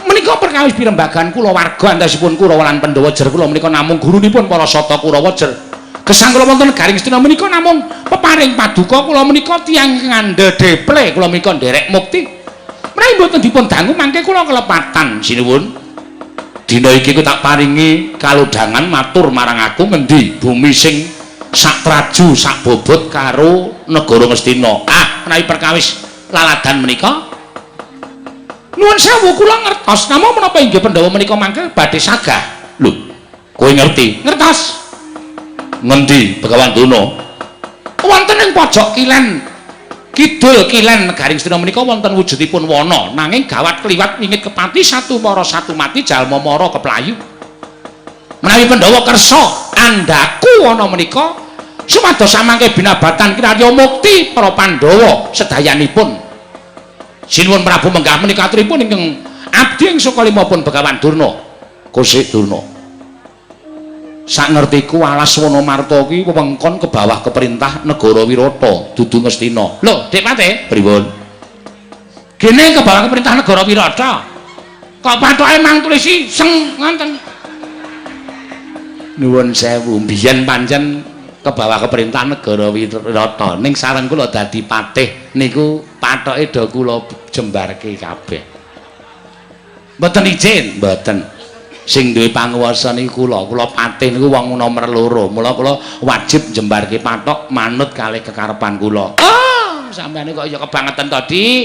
Menika perkawis pirembagan kula warga antasipun Kurawa lan Pandhawa, jer kula menika namung gurunipun para Sata Kurawa, jer gesang kula wonten negari Ngastina menika namung peparing paduka. Kula menika tiyang ngandhe deple, kula menika nderek mukti. Menawi mboten dipun dangu mangke kula kelepatan. Sinuwun, dina iki ku tak paringi kalodhangan matur marang aku, ngendi bumi sing sak traju sak bobot karo negara Ngastina? Ah, menawi perkawis laladan menika nuwun sewu kula ngertos, namung menapa inggih Pandhawa menika mangke badhe sagah. Lho, kowe ngerti? Ngertos. Ngendi, Begawan Durna? Wonten ing pojok kilen kidul kilen negari Ngastina menika wonten wujudipun wana, nanging gawat kliwat wingit kepati, satu mara satu mati, jalma mara keplayu. Menawi Pandhawa kersa andhaku wana menika supados samangke binabatan kinarya mukti para Pandhawa sedayanipun. Sinuwun Prabu menggah, menika aturipun ingkang abdi ing sukalimapun Begawan Durna. Kusik Durna, sak ngertiku alas Wanamarta kuwi wewengkon ke bawah keperintah negara Wirata, dudu Ngastina. Lho, Dik Pate, pripun? Gene ke bawah keperintah negara Wirata kok pathoke mang tulisi seng ngoten. Nuwun sewu, biyen pancen ke bawah keperintah negara Wirata, ning sareng kula dadi patih niku pathoke do kula jembarke kabeh. Mboten izin, mboten. Sing duwe panguwasa niku kula, kula patih niku wong nomor loro. Mula kula wajib jembarke pathok manut kalih kekarepan kula. Oh, sampeyan kok ya kebangetan to, Dik.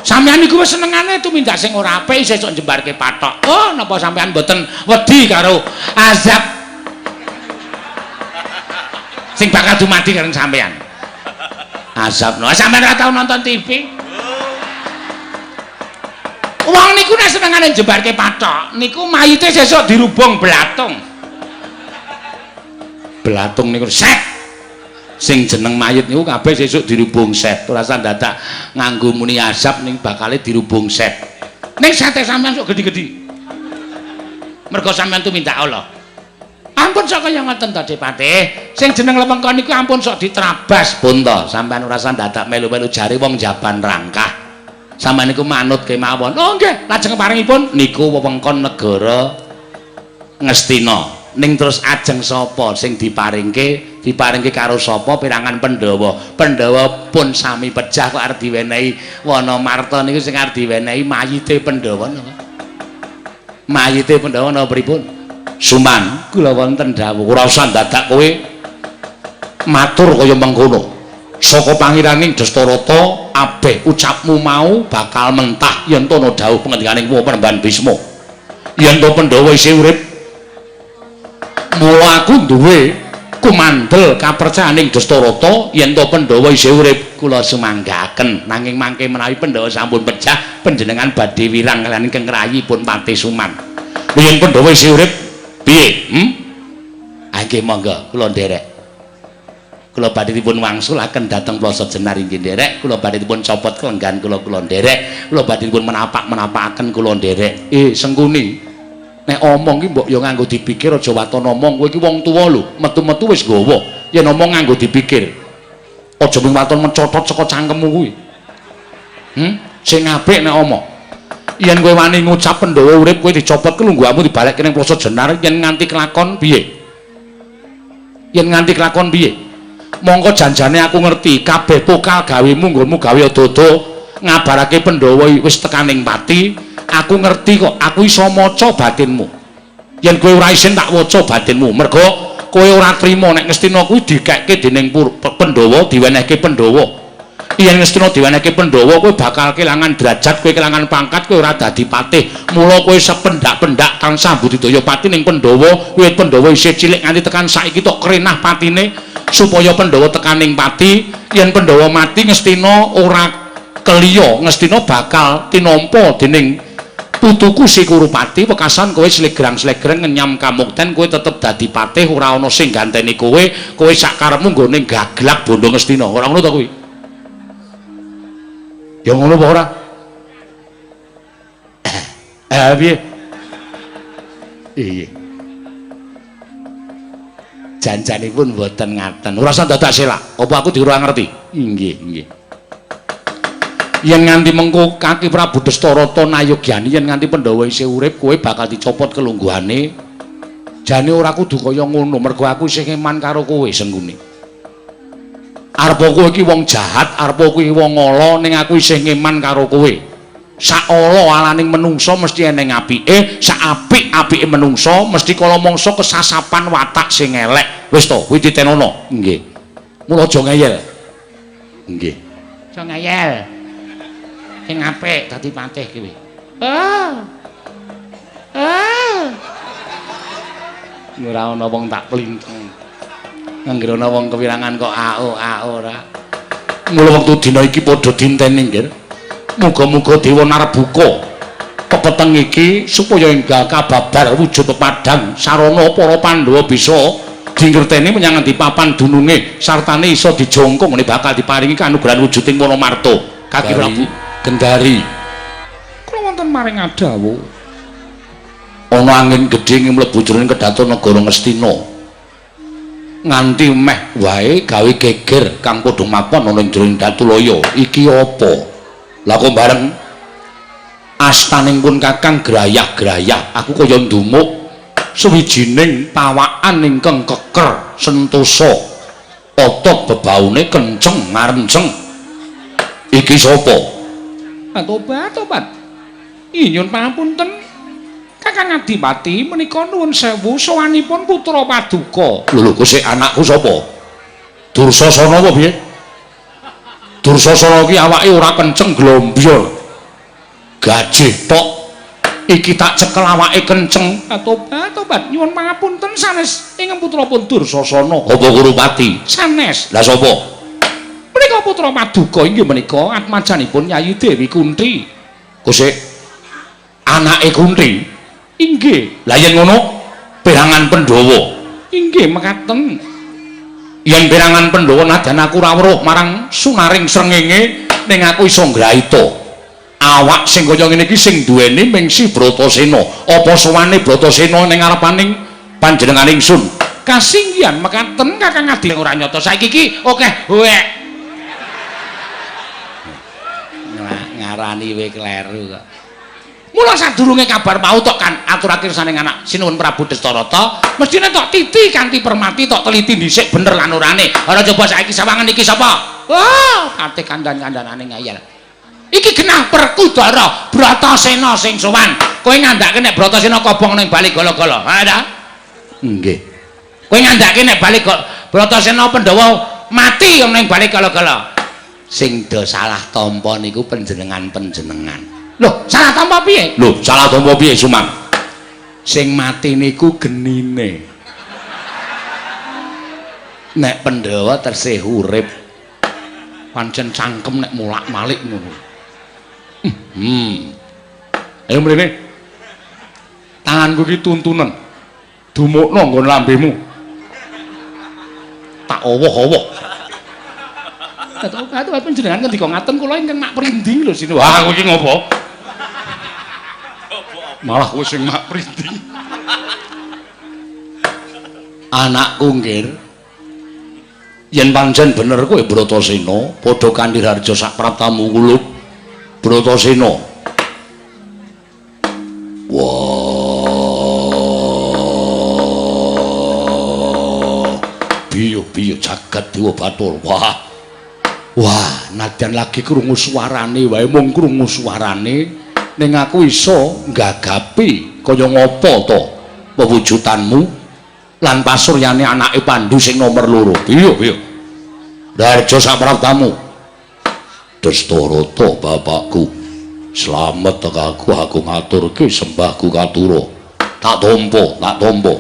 Sampeyan niku wis senengane tumindak sing ora apik, sesuk jembarke pathok. Oh, napa sampeyan mboten wedi karo azab sing bakal dumadi karo sampeyan? Azab no. Sampeyan ora tau nonton TV. Wong niku nek senengane jembarke pathok, niku mayite sesuk dirubung blatung. Blatung niku set. Sing jeneng mayit niku kabeh sesuk dirubung set. Ora usah dadak nganggo muni azab, ning bakale dirubung set. Ning sate sampeyan sok gedhi-gedhi. Mergo sampeyan tumindak Allah. Ampun sok kaya ngoten to, Dik Patih. Sing jeneng lewengkon niku ampun sok diterabas. Pun to, sampeyan ora usah dadak melu-melu, jare wong jaban rangkah. Sampeyan niku manut kemawon. Oh nggih, lajeng paringipun niku wewengkon negara Ngastina. Ning terus ajeng sapa sing diparingke? Diparingke karo sapa perangan Pandhawa? Pandhawa pun sami pejah kok arep diwenehi Wanamarta niku sing arep diwenehi mayite Pandhawa napa? Mayite Pandhawa napa pripun? Suman, kula wonten dawuh. Ora usah dadak kowe matur kaya mengkono. Saka pangiraning Dastarata, abeh ucapmu mau bakal mentah yen to ana dawuh pengendikaning Panembahan Bisma. Yen to Pandhawa isih urip, mula aku duwe kumandel kapercayaning Dastarata yen to Pandhawa isih urip, kula sumanggaken. Nanging mangke menawi Pandhawa sampun pejah, panjenengan badhe wirang kaliyan ingkang rayipun Patih Suman. Yen Pandhawa isih urip piye? Hmm? Ah nggih, monggo kula nderek. Kula badhe dipun wangsulaken dhateng Plaza Jenar inggih nderek, kula badhe dipun copot klenggan kula, kula nderek, kula badhe dipun menapak-menapakaken kula nderek. Eh, Sengkuni. Nek omong ki mbok ya nganggo dipikir, aja waton omong. Kowe iki wong tuwa lho, metu-metu wis nggawa. Yen omong nganggo dipikir. Aja mung waton mecotot saka cangkemmu kuwi. Sing apik nek omong. Yen kowe wani ngucap Pandhawa urip, kowe dicopot kelungguhanmu dibalekke ning Ploso Jenar. Yen nganti kelakon piye? Yen nganti kelakon piye? Mongko janjane aku ngerti kabeh pokal gawemu nggonmu gawe ado-ado ngabarake Pandhawa wis tekaning pati. Aku ngerti kok, aku iso maca batinmu. Yen kowe ora isin tak waca batinmu, mergo kowe ora trima nek Ngastina kuwi dikekke dening Pandhawa, diwenehke Pandhawa. Yen Ngastina diwenehke Pandhawa, kowe bakal kelangan derajat, kowe kelangan pangkat, kowe ora dadi patih. Mula kowe sependak-pendak tansah budidaya pati ning Pandhawa. Wiwit Pandhawa isih cilik nganti tekan saiki tok kerenah patine supaya Pandhawa tekaning pati. Yen Pandhawa mati, Ngastina ora keliya, Ngastina bakal tinampa dening putuku si Kurupati. Wekasan kowe slegrang-slegreng ngenyam kamukten, kowe tetep dadi patih, ora ana sing ganteni kowe. Kowe sak karepmu nggone gaglak bondo Ngastina. Ora ngono to kuwi? Ya ngono apa ora? Piye? Iya, janjanipun mboten ngaten. Ora usah dadak selak. Apa aku diurang ngerti? Inggih, inggih. Yen nganti mengko kaki Prabu Dastarata nayogyani, yen nganti Pandhawa isih urip, kowe bakal dicopot kelungguhane. Jane ora kudu kaya ngono, mergo aku isih ngeman karo kowe, Sengkuni. Arepa kowe iki wong jahat, arepa kowe iki wong ala, ning aku isih ngeman karo kowe. Sak ala-alaning menungsa mesti eneng apike, sak apik-apike menungsa mesti kala mangsa kesasapan watak sing elek. Wis to, kuwi titenono. Nggih. Mula aja ngeyel. Nggih. Aja ngeyel. Sing apik dadi patih kuwi. Ah. Ah. Ora ana wong tak plinteng. Anggere ana wong kewirangan kok ao ao ora. Mula wektu dina iki padha dinteni, nggih. Muga-muga Dewa Narbuka pepeteng iki supaya enggal kababar wujud pepadang sarana para Pandhawa bisa dingerteni menyang endi papan dununge sartane iso dijongkong ngene bakal diparingi kanugrahan wujuding Wanamarta. Kaki Prabu Gendari. Kula wonten maring adawuh. Ana angin gedhe mlebu jroning kedaton negara Ngastina. Nganti meh wae gawe geger kang padha mapon ana ing jroning Datulaya. Iki apa? Lah kok bareng astaning pun Kakang grayah-grayah, aku kaya ndumuk suwijining pawakan ingkang keker sentosa. Otot bebaune kenceng ngarenceng. Iki sapa? Tobat, tobat. Inyun pangapunten. Kakang Adipati menika nuwun sewu sowanipun putra paduka. Lho lho, kok anakku sapa? Dursasana apa piye? Dursasana ki awake ora kenceng, glombyor. Gajih tok. Iki tak cekel awake kenceng. Tobat, tobat. Nyuwun pangapunten sanes ingkang putra pun Dursasana. Apa Kurupati? Sanes. Lah sapa? Menika putra paduka inggih menika atmajanipun Yayi Dewi Kunti. Kosek anake Kunti? Inggih. Lah yen ngono perangan Pandhawa. Inggih mekaten. Yen perangan Pandhawa nadyan aku ora weruh marang sunaring srengenge, ning aku iso ngraita. Awak sing kaya ngene iki sing duweni ming si Bratasena. Apa sowane Bratasena ning ngarepaning panjenengan ingsun? Kasinggihan mekaten Kakang Adi ora nyata saiki iki akeh wek. Ngarani we kleru kok. Mula sadurunge kabar mau tok kan aturake saning anak Sinuwun Prabu Dastarata, mestine tok titi kanthi permati, tok teliti dhisik bener lan orane. Ora coba saiki sawangan iki sapa? Wah, kate kandan-kandanane ngayal. Iki genah Perkudara Bratasena sing sowan. Kowe ngandhake nek Bratasena kobong ning bali gala-gala. Ha ta? Nggih. Kowe ngandhake nek bali Bratasena Pandhawa mati ning bali gala-gala. Sing do salah tampa niku panjenengan-panjenengan. Loh, salah tampa piye? Loh, salah tampa piye, Sumang? Sing mati niku genine. Nek Pandhawa tesih urip, pancen cangkem nek molak-malik ngono. Ayo mrene. Tanganku iki tuntunen. Dumukno nggon lambemu. Tak owoh-owoh. Atuh panjenengan ngendika ngaten kula ingkang mak prinding lho sini. Wah, aku iki ngopo? Malah kowe sing mak printing. Anakku nggir. Yen pancen bener kowe Bratasena, padha kanthi harja sak praptamu kulup. Bratasena. Wah. Biyo-biyo jagat Dewa Bathara. Wah. Wah, nadyan lagi krungu suarane wae mung krungu suarane ning aku iso nggagapi kaya ngapa to pewujudanmu lan pasuryane anake Pandu sing nomer 2. Iya, iya. Raharja sapraptamu. Dastarata bapakku. Slamet tekaku aku ngaturke sembahku katura. Tak tampa, tak tampa.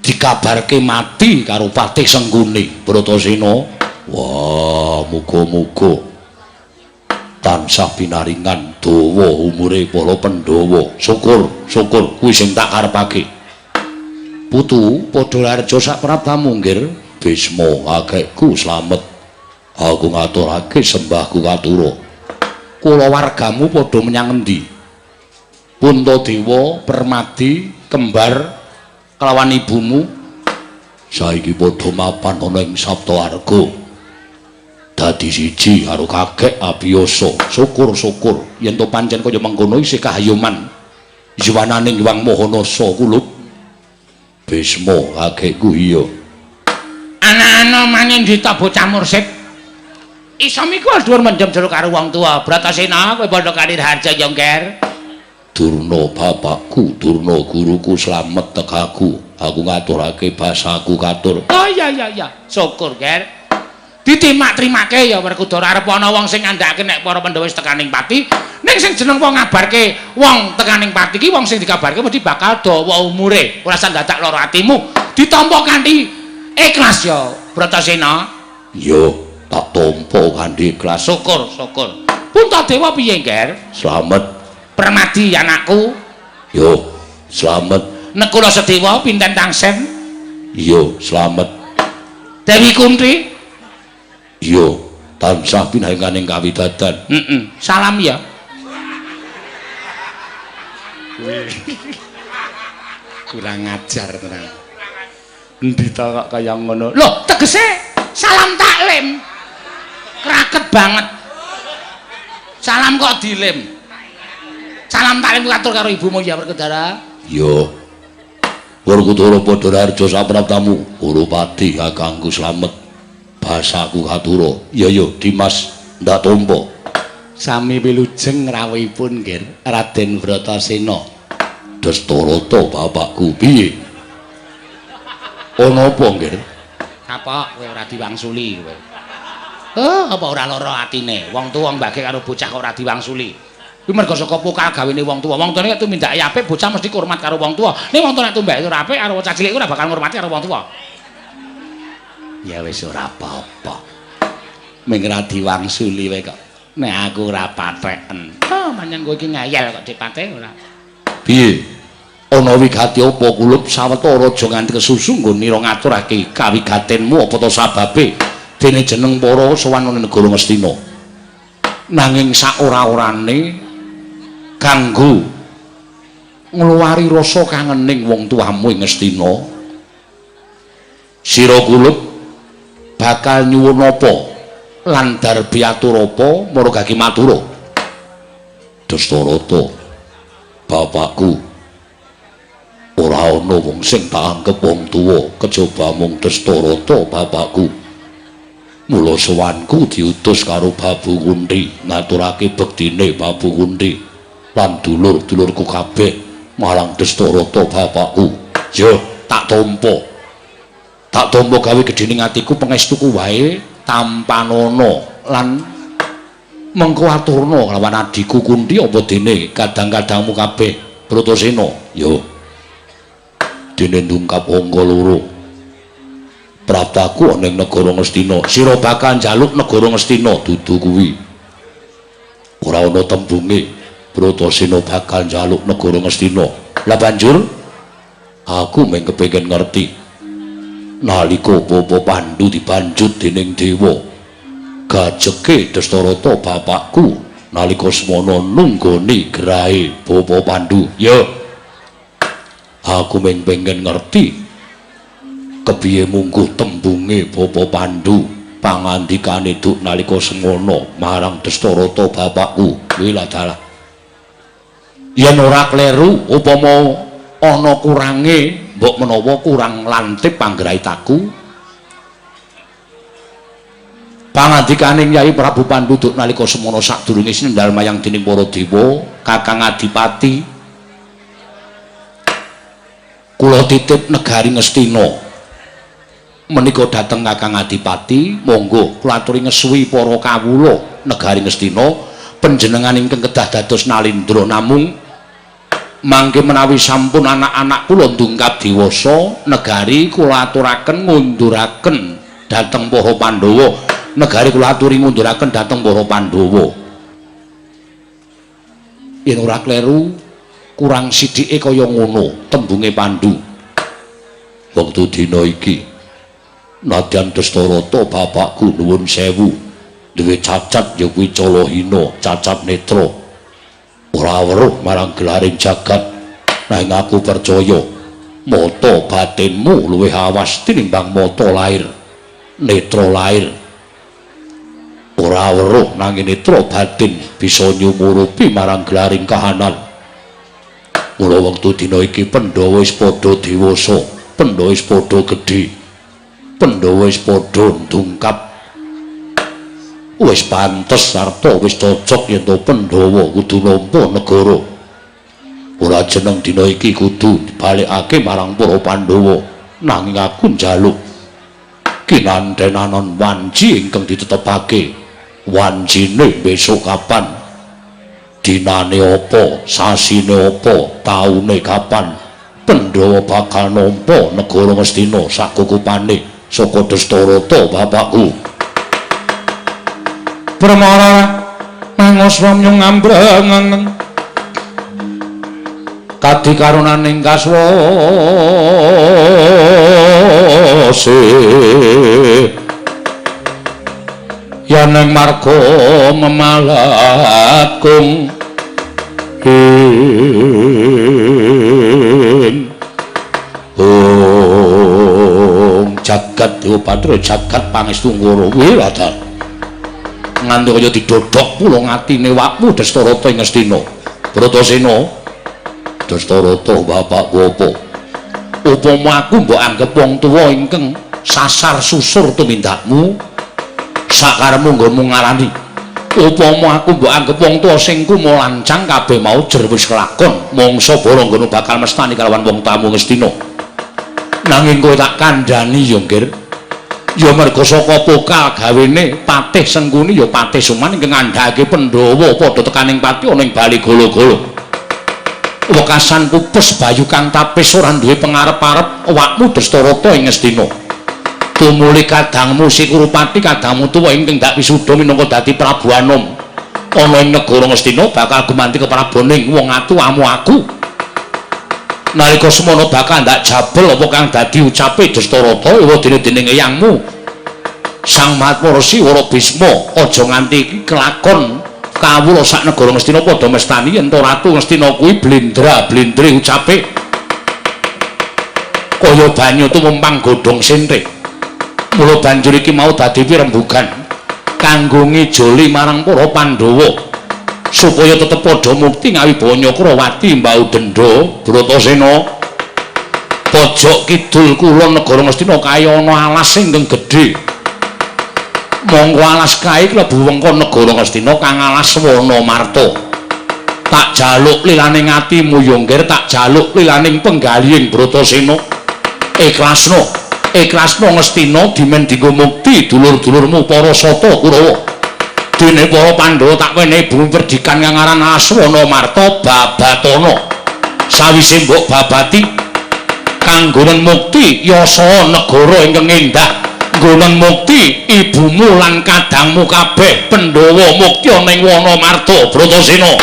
Dikabarke mati karo Patih Sengguni Bratasena. Wah, muga-muga tansah pinaringan dawa umure para Pandhawa. Syukur, syukur kuwi sing tak karepake. Putu, padha harja sak praptamu nggir. Bisma kakekku slamet. Aku ngaturake sembahku katura. Kulawargamu padha menyang endi? Puntadewa, Permadi, kembar kelawan ibumu saiki padha mapan ana ing Saptawarga. Dadi siji karo kakek Abiyasa. Syukur-syukur yen to pancen kaya mengkono isih kahayoman yuwananing Hyang Mahanasa kulup. Bisma kakekku iya. Ana-ana manindita bocah mursid. Iso mikul dhuwur mendem jero karo wong tuwa. Bratasena kowe padha kanthi harja ya, Ngger. Durna bapakku, Durna guruku slamet tekaku. Aku ngaturake basaku katur. Oh iya iya iya. Syukur, Ger. Ditimak-trimake ya Werkudara arep ana wong sing ngandhake nek para Pandhawa wis tekaning pati. Ning sing jeneng wong ngabarke wong tekaning pati ki wong sing dikabarke mesti bakal dawa umure. Ora usah dadak lara atimu. Ditampa kanthi ikhlas ya, Bratasena. Iya, tak tampa kanthi ikhlas. Syukur, syukur. Puntadewa piye, Nger? Slamet. Permadi anakku. Yo, slamet. Nekula Sedewa pinten tangsen? Iya, slamet. Dewi Kunti? Iya, tansah pinaringaning kawidadan. Heeh. Salam ya. Kurang ajar tenan. Endi ta kok kaya ngono? Loh, tegese salam taklim. Kraket banget. Salam kok dilem. Salam taklim katur karo ibumu ya Werkudara. Iya. Werkudara padha harja sapraptamu. Urupati kakangku slamet. Basaku katura. Iya ya, Dimas ndak tampa. Sami wilujeng rawuhipun nggih Raden Bratasena. Dastarata bapakku piye? Ana apa nggih? Kapok kowe ora diwangsuli kowe. Oh, apa ora lara atine? Wong tuwa mbage karo bocah kok ora diwangsuli. Kuwi mergo saka pokal gawene wong tuwa. Wong tuwa nek tumindake apik, bocah mesti hormat karo wong tuwa. Nek wong tuwa nek tumindake ora apik karo bocah cilik ora bakal ngurmati karo wong tuwa. Ya wis ora apa-apa. Ming ora diwangsuli wae kok. Nek aku ora patheken. Oh, manyen kowe iki ngeyel kok dipate ora. Piye? Ana wigati apa kulup sawetara aja nganti kesusu nggone ngaturake kawigatenmu apa to sababe dene jeneng para sowan ana negara Ngastina. Nanging sak ora-orane kanggo ngluwari rasa kangening wong tuamu ing Ngastina, sira kulup bakal nyuwun apa lan darbi atur apa marang gagi matura. Dastarata bapakku, ora ana wong sing tak anggep wong tuwa kejaba mung Dastarata bapakku. Mula sowanku diutus karo Babu Kunti ngaturake bektine Babu Kunti lan dulur-dulurku kabeh marang Dastarata bapakku. Yo tak tampa. Tak tampa gawe gedhening atiku pangestuku wae tampanana lan mengko aturna lawan adhiku Kunti apa dene kadang-kadangmu kabeh Bratasena. Yo. Dene ndungkap angka 2. Praptaku ana ing negara Ngastina. Sira bakal njaluk negara Ngastina dudu kuwi. Ora ana tembunge Bratasena bakal njaluk negara Ngastina. Lah banjur aku mung kepengin ngerti nalika Bapa Pandu dibanjut dening dewa gajeke Dastarata bapakku Nalika semono nunggoni gerahe Bapa Pandu. Ya. Aku mung pengen ngerti kepiye mungguh tembunge Bapa Pandu pangandikane duk nalika semono marang Dastarata bapakku. Kuwi dalah. Yen ora kleru upama ana kurange mbok menawa kurang lantip panggraitaku. Pangandikaning Yai Prabu Pandu duk nalika semono sadurunge sinendal mayang dening para dewa, Kakang Adipati kula titip negari Ngastina. Menika dhateng Kakang Adipati, monggo kula aturi ngesuwi para kawula negari Ngastina, panjenengan ingkang kedah dados nalindra namung mangke menawi sampun anak-anak kula ndungkap dewasa, negari kula aturaken ngunduraken dhateng para Pandhawa. Negari kula aturi ngunduraken dhateng para Pandhawa. Yen ora kleru kurang sithike kaya ngono tembunge Pandu. Wektu dina iki nadyan Dastarata bapakku nuwun sewu duwe cacat ya kuwi calahina, cacat netra. Ora weruh marang gelaring jagat, nanging aku percaya mata batinmu luwih awas tinimbang mata lair, netra lair. Ora weruh nanging netra batin bisa nyumurupi marang gelaring kahanan. Mula wektu dina iki Pandhawa wis padha dewasa, Pandhawa wis padha gedhe, Pandhawa wis padha ndungkap. Wis pantes sarta wis cocok yen to Pandhawa kudu nampa negara. Ora jeneng dina iki kudu dibalekake marang para Pandhawa, nanging aku njaluk kinantenanan wanci ingkang ditetepake. Wancine besok kapan, dinane apa, sasine apa, taune kapan Pandhawa bakal nampa negara Ngastina sakukupane saka Dastarata bapakku. Permara mangoswa nyung ngambreng kadi karunaning kaswase yaneng marga memalat kung ing ong jagat dewa patra jagat pangestu ngoro kuwi lha nganti kaya didodok pulung atine wakmu Dastarata ing Ngastina. Bratasena, Dastarata bapakku apa? Upama aku mbok anggep wong tuwa ingkang sasar susur tumindakmu, sakarepmu nggonmu ngarani. Upama aku mbok anggep wong tuwa sing kumulancang kabeh mau jer wis kelakon, mangsa bara nggonmu bakal mestani kalawan wong tamu Ngastina. Nanging kowe tak kandhani ya, Nggir. Ya merga saka pokal gawene Patih Sengkuni ya Patih Suman ingkang ngandhake Pandhawa padha tekaning pati ana ing bali gala-gala. Wekasan pupes bayu kang tapis ora duwe pengarep-arep awakmu Dastarata ing Ngastina. Tumuli kadangmu Si Kurupati kadangmu tuwa ingkang ndak wisuda minangka dadi Prabu Anom ana ing negara Ngastina bakal gumanti kepraboning wong atu amu aku. Nalika semono bakal ndak jabel apa kang dadi ucape Dastarata ewa dene dening eyangmu Sang Mahatma Resi Wara Bisma aja nganti iki kelakon kawula sak negara Ngastina padha mestani yen to ratu Ngastina kuwi blendra-blendre ucape kaya banyu tumempang godhong sente. Mula banjur iki mau dadi pirembugan kanggo ngijoli marang para Pandhawa supaya tetep padha mukti ngawibawa Nyakrawati mbau dendha. Bratasena, pojok kidul kulon negara Ngastina kaya ana alas ingkang gedhe. Mongko alas kae klebu wengkon negara Ngastina kang alas Wanamarta. Tak jaluk lilaning atimu ya Nggir, tak jaluk lilaning penggalihing Bratasena. Ikhlasno, ikhlasno Ngastina dimen dinggo mukti dulur-dulurmu para Sata Kurawa. Dene para Pandhawa tak wenehi bumi perdikan kang aran Aswanamarta Babatana. Sawise mbok babati kanggonen mukti yasa negara ingkang endah, nggonen mukti ibumu lan kadangmu kabeh Pandhawa mukti ana ing Wanamarta. Bratasena.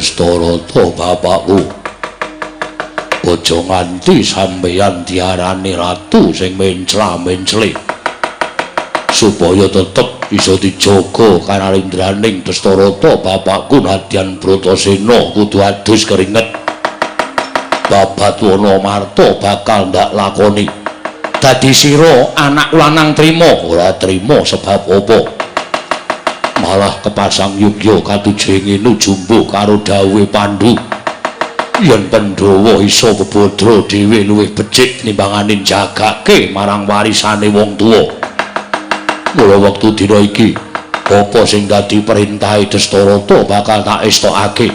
Dastarata bapakku. Aja nganti sampeyan diarani ratu sing mencla-mencle. Supaya tetep iso dijaga kanalindraning Dastarata bapakku nadyan Bratasena kudu adus keringet. Babat Wanamarta bakal ndak lakoni. Dadi sira anak lanang trima, ora trima sebab apa? Malah kepasang yugya katuju ngene jumbuh karo dawuhe Pandhu. Yen Pandhawa iso bebadra dhewe luwih becik timbangane njagake marang warisane wong tuwa. Mula wektu dina iki apa sing dadi perintahe Dastarata bakal tak estokake.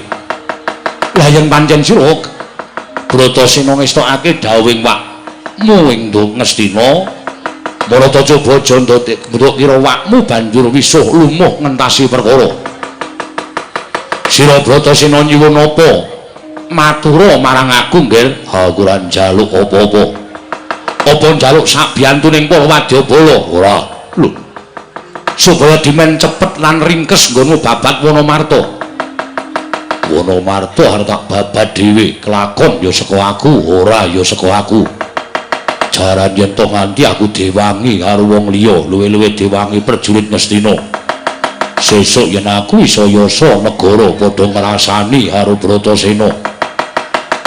Lah yen pancen sira Bratasena ngestokake dawuhing wakmu ing Ngastina, Marata coba aja nduk kira wakmu banjur wisuh lumuh ngentasi perkara. Sira Bratasena nyuwun apa? Matura marang aku, Nggir. Aku ora njaluk apa-apa. Apa njaluk sak biyantuning para wadyabala? Ora. Lho. Supaya dimen cepet lan ringkes nggonmu babat Wanamarta. Wanamarta arep tak babat dhewe, kelakon ya saka aku, ora ya saka aku. Jaran yen to nganti aku dewangi karo wong liya, luwih-luwih dewangi prajurit Ngastina. Sesuk yen aku iso yasa negara padha ngrasani karo Bratasena.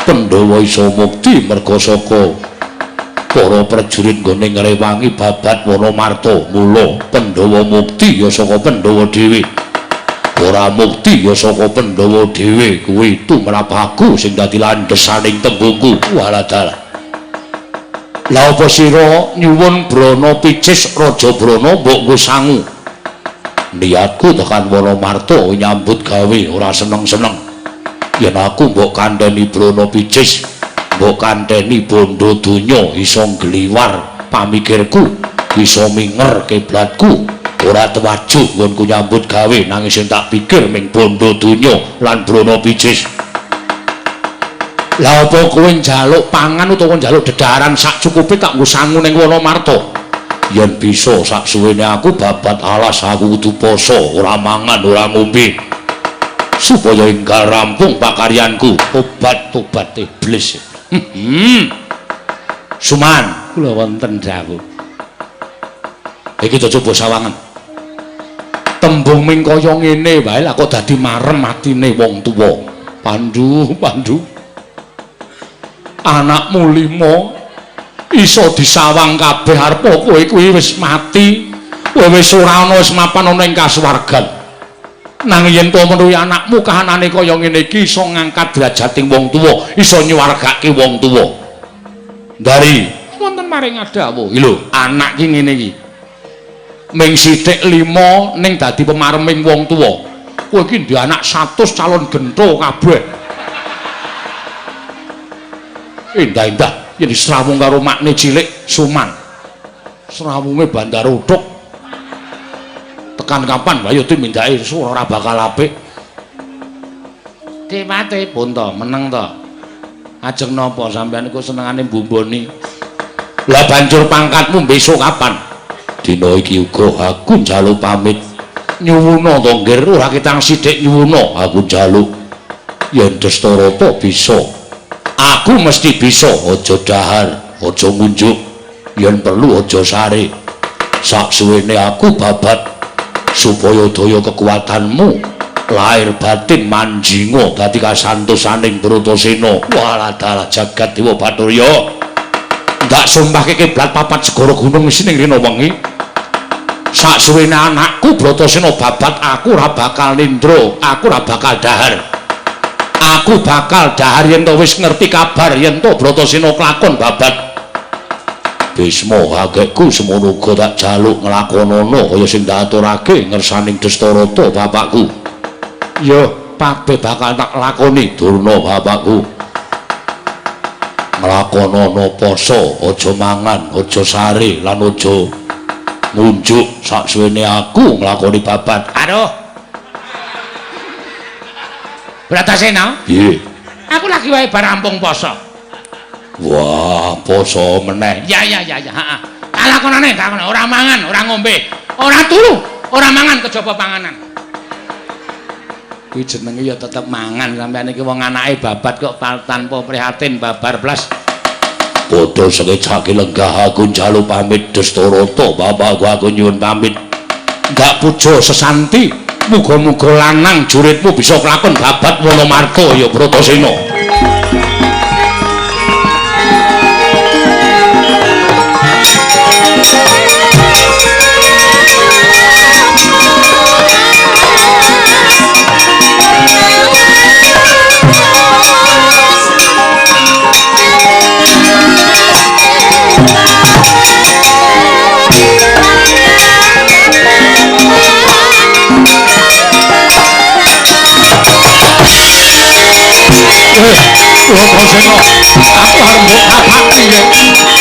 Pandhawa iso mukti merga saka para prajurit nggone ngrewangi babat Wanamarta. Mula Pandhawa mukti ya saka Pandhawa dhewe. Ora mukti ya saka Pandhawa dhewe kuwi tumrap aku sing dadi landhesaning tembungku. Walah dalah. Lah apa sira nyuwun Brana Picis Raja Brana mbok nggo sangu? Niatku tekan Wanamarta nyambut gawe ora seneng-seneng. Yen aku mbok kandhani Brana Picis, mbok kandhani bondo donya iso ngliwar pamikirku, iso minger kiblatku, ora tewajuh nggonku nyambut gawe nanging sing tak pikir ming bondo donya lan Brana Picis. Lah apa kowe njaluk pangan utawa njaluk dedaran sak cukupe tak nggo sangu ning Wanamarta? Yen bisa sak suwene aku babat alas aku kudu poso, ora mangan, ora ngombe. Supaya enggal rampung pakaryanku, obat-obat iblis. Suman, kula wonten dawuh. Iki coba sawangan. Tembung ming kaya ngene wae lah kok dadi marem atine wong tuwa. Pandu, Pandu. Anakmu lima iso disawang kabeh arep kowe kuwi wis mati, kowe wis ora ana wis mapan ana ing kasuwargan. Nanging yen to menuhi anakmu kahanane kaya ngene iki iso ngangkat derajating wong tuwa, iso nyuwargake wong tuwa. Dari wonten maring dawuh. Lho, anak ki ngene iki. Ming sithik lima ning dadi pemareming wong tuwa. Kowe iki ndek anak 100 calon gentho kabeh. Endah-endah yen disrawung karo makne cilik Suman. Srawunge bandar uthuk. Tekan kapan wae tumindake ora bakal apik. Dewate pun to meneng to. Ajeng napa sampeyan iku senengane mbumboni. Lah banjur pangkatmu besok kapan? Dina iki uga aku njaluk pamit. Nyuwuna to nggir ora ketang sithik nyuwuna aku njaluk. Yen Dastarata bisa, aku mesti bisa. Aja dahar, aja ngunjuk. Yen perlu aja sare. Sak suwene aku babat supaya daya kekuatanmu lahir batin manjinga dadi kasantosaning Bratasena. Walah dalah jagat dewa Bathara. Ndak sumpahke kiblat papat segara gunung sing rina wengi. Sak suwene anakku Bratasena babat aku ora bakal nindra, aku ora bakal dahar. Aku bakal dahar yen to wis ngerti kabar yen to Bratasena klakon babat. Bisma kakekku semono uga tak jaluk nglakonana kaya sing diaturake ngersaning Dastarata bapakku. Ya, kabeh bakal tak lakoni Durna bapakku. Nglakonana poso, aja mangan, aja sare lan aja ngunjuk sak suwene aku nglakoni babat. Aduh. Bratasena? Piye? Aku lagi wae bar rampung poso. Wah, poso meneh. Ya ya ya ya, heeh. Tak lakonane, tak lakonane. Ora mangan, ora ngombe, ora turu, ora mangan kejaba panganan. Kuwi jenenge ya tetep mangan sampeyan iki wong anake babat kok tanpa prihatin babar blas. Padha sengecake lenggah aku njaluk pamit Dastarata, bapakku aku nyuwun pamit. Enggak puja sesanti, muga-muga lanang juritmu bisa kelakon babat Wonomarta ya Bratasena. Bratasena, aku arep mbok kapaki.